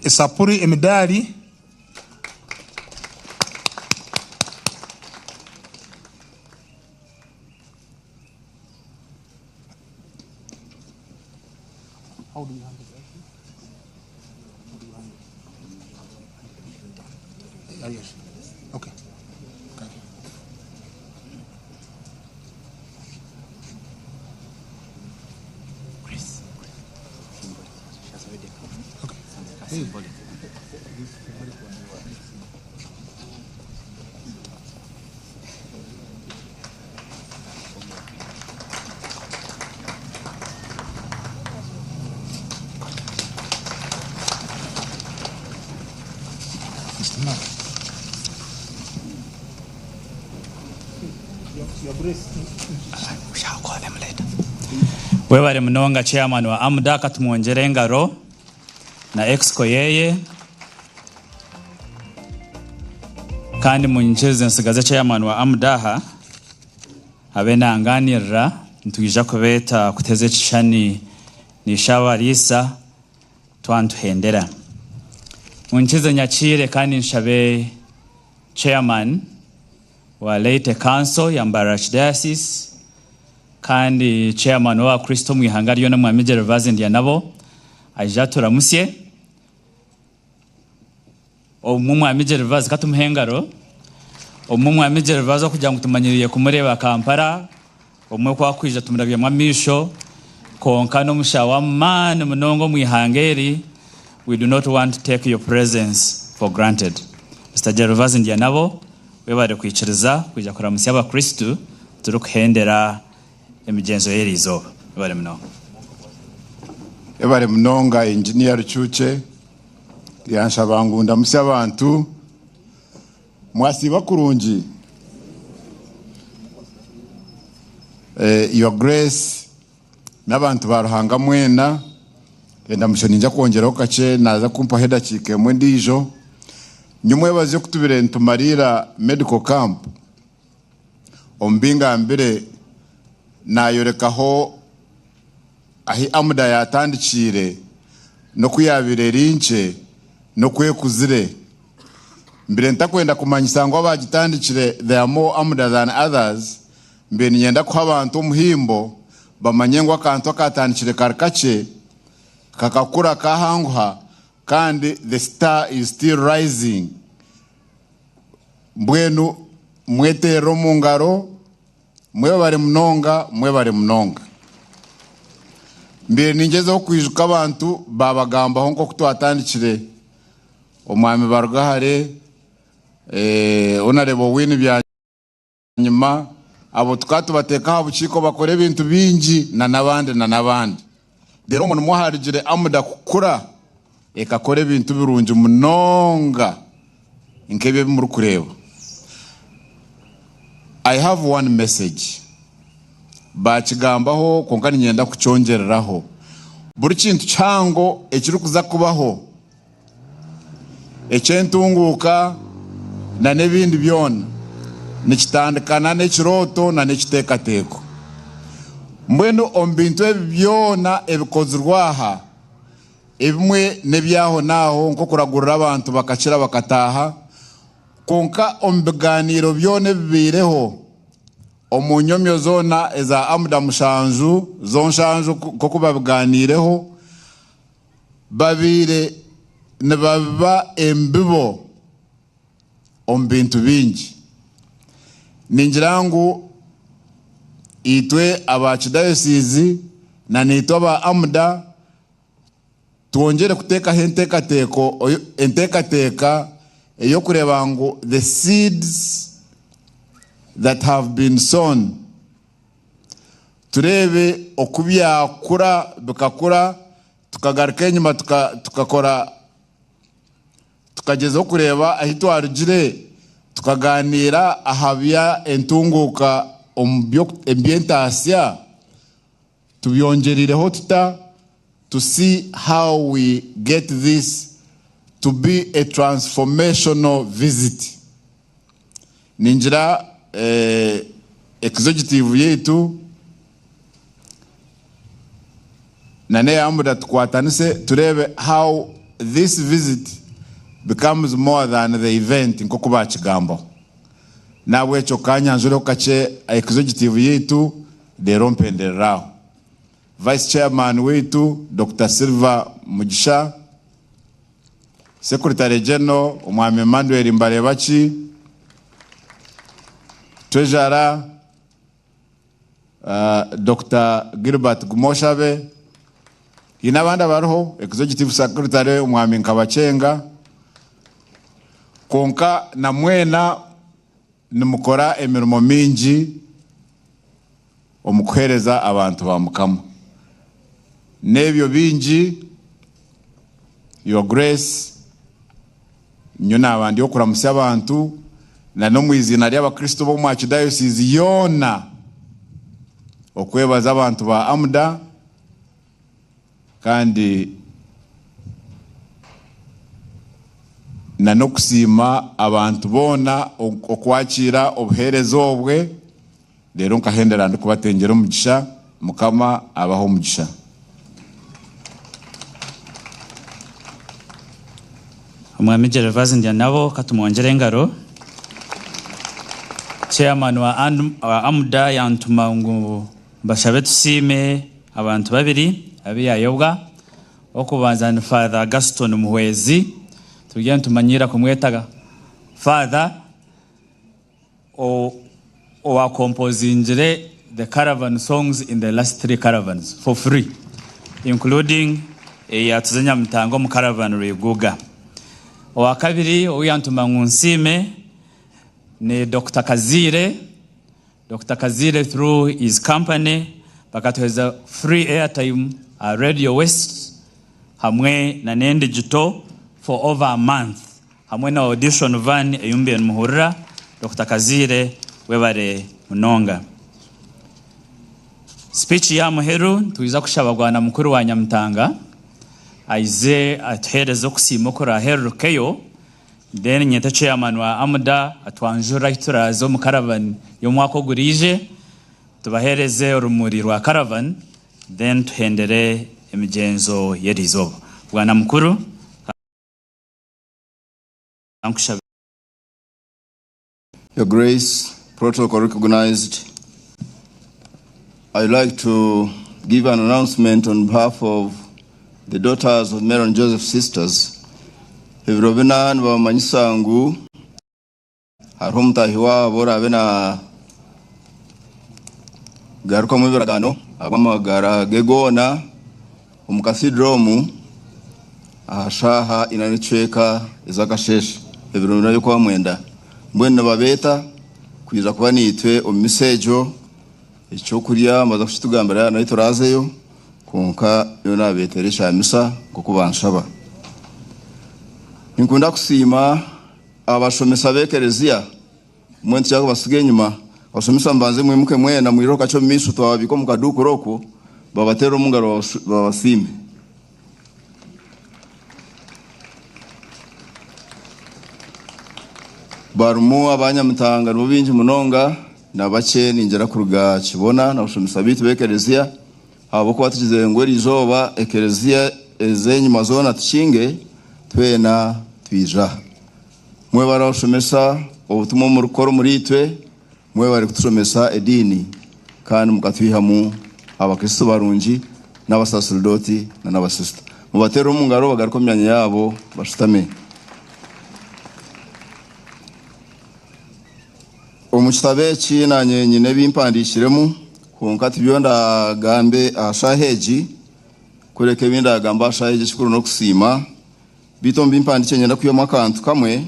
Esapuri, emidaari. Webare munonga chairman wa AMDA katumwongyere engaro na exco yeye kandi munyikirize nsigaze chairman wa AMDA aha abe nanganirira nitwija kubeeta kuteza ekishushani n'ishe-abariisa twaba nituhendera. Munyikirize nyakiire kandi nshabe chairman. wa Laity Council ya Mbarara Archdiocese kandi Chairman w'abakristo omu ihanga ryona Omwami Gervase Ndyanabo aije aturamutsye. Obumwe Omwami Gervase katumuhe engaro. Obumwe Omwami Gervase okugira ngu tumanyiriire kumureeba Kampala, obumwe ku akwija tumurabyamu amaisho, kwonka n'omushaho w'amaani munonga omu ihanga eri, we do not want to take your presence for granted. Mister Gervase Ndyanabo, webare kwikiriza kwija kuramutsya abakristu turikuhendera emigyenzo y'eri izooba. Webare munonga. Webare munonga Engineer Rucuukye. Yanshaba ngu ndamutsye abantu. Mwasiiba kurungi? Your Grace n'abantu ba Ruhanga mwena, endamutsyo niinyija kwongyeraho kakye naaza kumpaho edakiika emwe endiijo. Nyomwebaze ku tubire nitumariira medical camp, omu bi ngambire naayorekaho ahi Amuda yaatandikiire n'oku yaabaire eri nkye n'oku ekuzire. Mbaire ntakwenda kumanyisa ngu abaagitandikire they are more Amuda than others, mbaire niinyenda kuha abantu omuhimbo bamanye ngu akantu akaatandikire kari kakye kakakura kaahanguha kandi the star is still rising. Mbwenu mweteerere omu ngaro. Mwebare munonga, mwebare munonga. Mbaire ningyezaho kwijuka abantu babagambaho nk'oku twatandikire. Omwami Barugahare, Honarebo Winnie Byanyima, abo tukaba tubateeka aha bukiiko bakora ebintu bingi na n'abandi na n'abandi. Reero omwo nimwo harugire Amuda kukura ekakora ebintu birungi munonga nk'ebi ebi murikureeba. I have one message. Baakigambaho kwonka niinyenda kukyongyereraho. Buri kintu kihango ekirikuza kubaho, eky'entunguuka na n'ebindi byona, nikitandikana n'ekirooto na n'ekiteekateeko. Mbwenu omu bintu ebi byona ebikozirwe aha, ebimwe n'eby'ahonaaho nk'okuragurira abantu bakakira bakataaha, kwonka omu bigaaniiro byona ebibaireho, omu nyomyo zoona eza Amuda mushanju, zonshanju nk'oku babigaaniireho, Babaire nibabiba embibo omu bintu bingi. Ningira ngu itwe aba Archdiocese na naitwe aba AMDA twongyere kuteekaho enteekateeko enteekateeka ey'okureeba ngu the seeds that have been sown tureebe oku byakura bikakura Tukagaruka enyima tukakora, tukagyezaho kureeba ahi twarugire, tukagaaniira aha by'entunguuka omu by'entaasya, tubyongyereireho tuta to see how we get this to be a transformational visit. Ningira executive yaitu na n'eya Amuda tukwatanise tureebe how this visit becomes more than the event nk'oku baakigambaho. N'ahabw'ekyo ka nyanjureho kakye executive yaitu reero mpenderere aho. Vice Chairman waitu Dokita Silver Mugisha, Secretary General Omwami Emmanuel Mbarebaki, Treasurer Dokita Gilbert Gumoshabe, haine abandi abariho, Executive Secretary Omwami Nkabakyenga, kwonka na mwena nimukora emirimo mingi omu kuheereza abantu ba Mukama. N'ebyo bingi, Your Grace, nyowe naaba ndi okuramutsya abantu na n'omu iziina ry'abakristo b'omu Archdiocese yoona okwebaza abantu ba AMDA kandi na n'okusiima abantu boona okwakiira obuheereza obwe reero nkahendera ndikubatengyera omugisha Mukama abahe omugisha. Omwami Gervase Ndyanabo katumwongyere engaro. Chairman wa AMDA yantuma ngu mbashabe tusiime abantu babiri abu yayobwa. Ow'okubanza ni Father Gaston Muhwezi, turiyo nitumanyiira kumweta Father owa kompozingire the caravan songs in the last three caravans for free including eya Tuze Nyamitanga omu caravan Rwiguga. Owakabiri ou yantuma ngu nsiime ni Dokita Kaziire. Dokita Kaziire through his company bakatuheereza free airtime aha Radio West hamwe na n'endigito for over a month hamwe na audition van ei mubaire nimuhurira. Dokita Kaziire webare munonga. Speech y'aha muheru nitwija kushaba Bwana Mukuru wa Nyamitanga aize atuheereze okusiima okurahererukeyo. Then nyete chairman wa AMDA atwanjurire ahu turaaze omu caravan y'omwaka oguriije, tubaheereze orumuri rwa caravan then tuhendere emigyenzo y'eriizooba. Bwana Mukuru, ka nkushabe. Your Grace, protocol recognized. I'd like to give an announcement on behalf of the Daughters of Mary and Joseph Sisters. Ebiro bina nibabamanyisa ngu hariho omutaahi waabo oraabe nagarukamu ebiragaano ahabw'amagara ge goona omu Cathedral omu aha shaaha ina n'ekicweka ez'akasheeshe ebiro bina by'okwamwenda. Mbwenu nibabeeta kwija kuba naitwe omu misa egyo. Eky'okurya nibaza kukitugambira yaaba naitwe turaazeyo, kwonka nyowe naabeetera ekya misa nk'oku banshaba. Ninkunda kusiima abashomesa b'ekereziya. Mbwenu tikyakubasiga enyima. Abashomesa mubanze mwimuke mwena mwireho kakye omu maisho twababiika omu kaduukuru okwo babateere omu ngaro babasiime. Barimu aba Nyamitanga nibo baingi munonga na bakye ningira kuruga Kibona n'abashomesa baitu b'ekereziya ahabw'okuba tugizire ngu eriizooba ekereziya ez'enyima zoona tukinge twena twija aha. Mwebare abashomesa obutumwa obu murikukora omuri itwe, mwebare kutushomesa ediini kandi mukatwihamu abakristo barungi n'abasaserdoti na n'abasisita. Mubateerere omu ngaro bagaruke omu myanya yaabo bashutame. Omu kitabo eki naanye nyine ebi mpandiikiremu kwonka tibyo ndaagambe aha shaaha egi, kureka ebi ndaagambe aha shaaha egi ekikuru n'okusiima. Beitu omu bi mpandiikire niinyenda kwihamu akantu kamwe.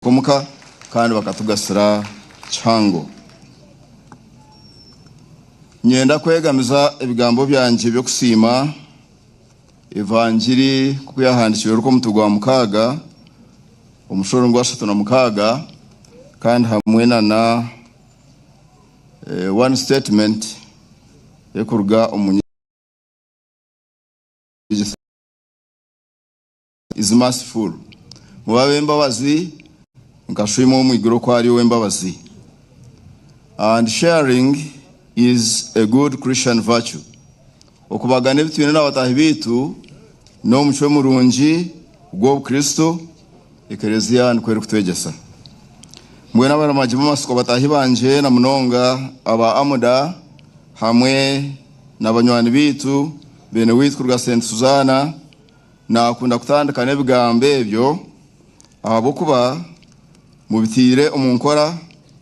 Omuka kandi bakatugasira kihango. Niinyenda kwegamiza ebigambo byangye by'okusiima Evangiri nk'oku yahandiikirwe Luka omutwe gwa mukaaga omushoro gwa 36 kandi hamwe nana one statement erikuruga omu nyegyesa is merciful. Mube ab'embabazi nka Shoimwe ow'omu iguru oku ari ow'embabazi. And sharing is a good Christian virtue. Okubagana ebi twine na bataahi baitu n'omucwe murungi gw'Obukristo, Ekereziya nikwo erikutwegyesa. Mbwenu abaramagi b'amatsiko bataahi bangye na munonga aba AMDA hamwe na banywani baitu beene waitu kuruga Saint Suzaana, Naakunda kutandika n'ebigambo ebyo ahabw'okuba mubitaire omu nkora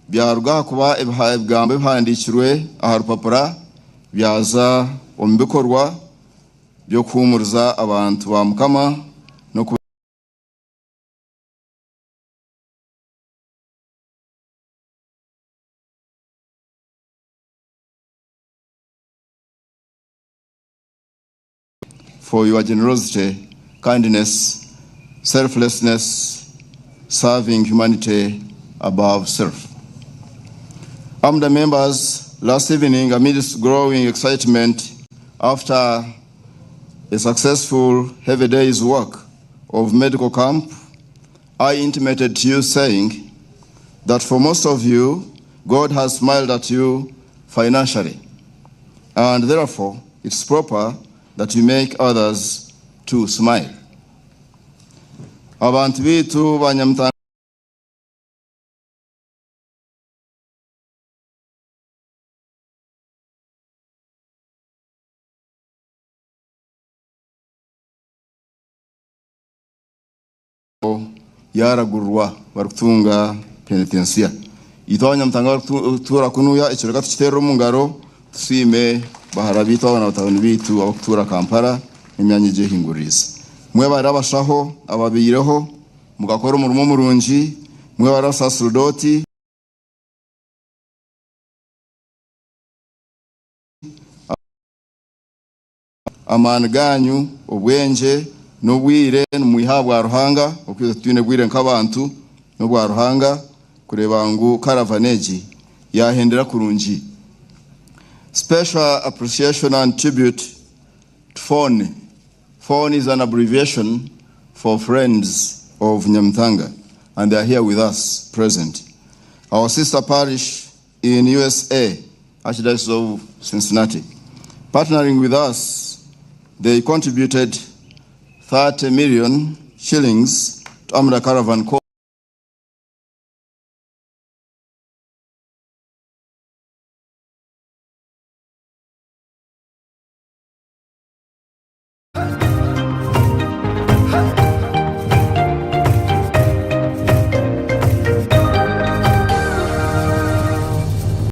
byaruga aha kuba ebigambo ebihandiikirwe aha rupapura byaza omu bikorwa by'okuhuumuriza abantu ba Mukama n'oku. For your generosity, kindness, selflessness, serving humanity above self. AMDA members, last evening, amidst growing excitement after a successful heavy day's work of medical camp I intimated to you saying that for most of you, God has smiled at you financially. And therefore, it's proper that you make others to smile. Abantu bitu banyamutanga yaragurwa barikutunga penetensiya. Itwe abanyamutanga abarikutuura kunuya ekyo reka tukiteerere omu ngaro tusiime bahara biitu aba na batabani biitu abarikutuura Kampala n'emyanya egyehinguririize. Mwebare abashaho ababaireho mukakora omurimo murungi, mwebare abasaserdoti, Amaani gaanyu, obwengye, n'obwire nimwiha aha bwa Ruhanga, okwija titwine bwire nk'abantu, n'obwa Ruhanga kureeba ngu caravan egi yaahendera kurungi. Special appreciation and tribute to FON. FON is an abbreviation for Friends of Nyamitanga and they are here with us present. Our sister parish in USA, Archdiocese of Cincinnati. Partnering with us, they contributed 30 million shillings to Amda Caravan.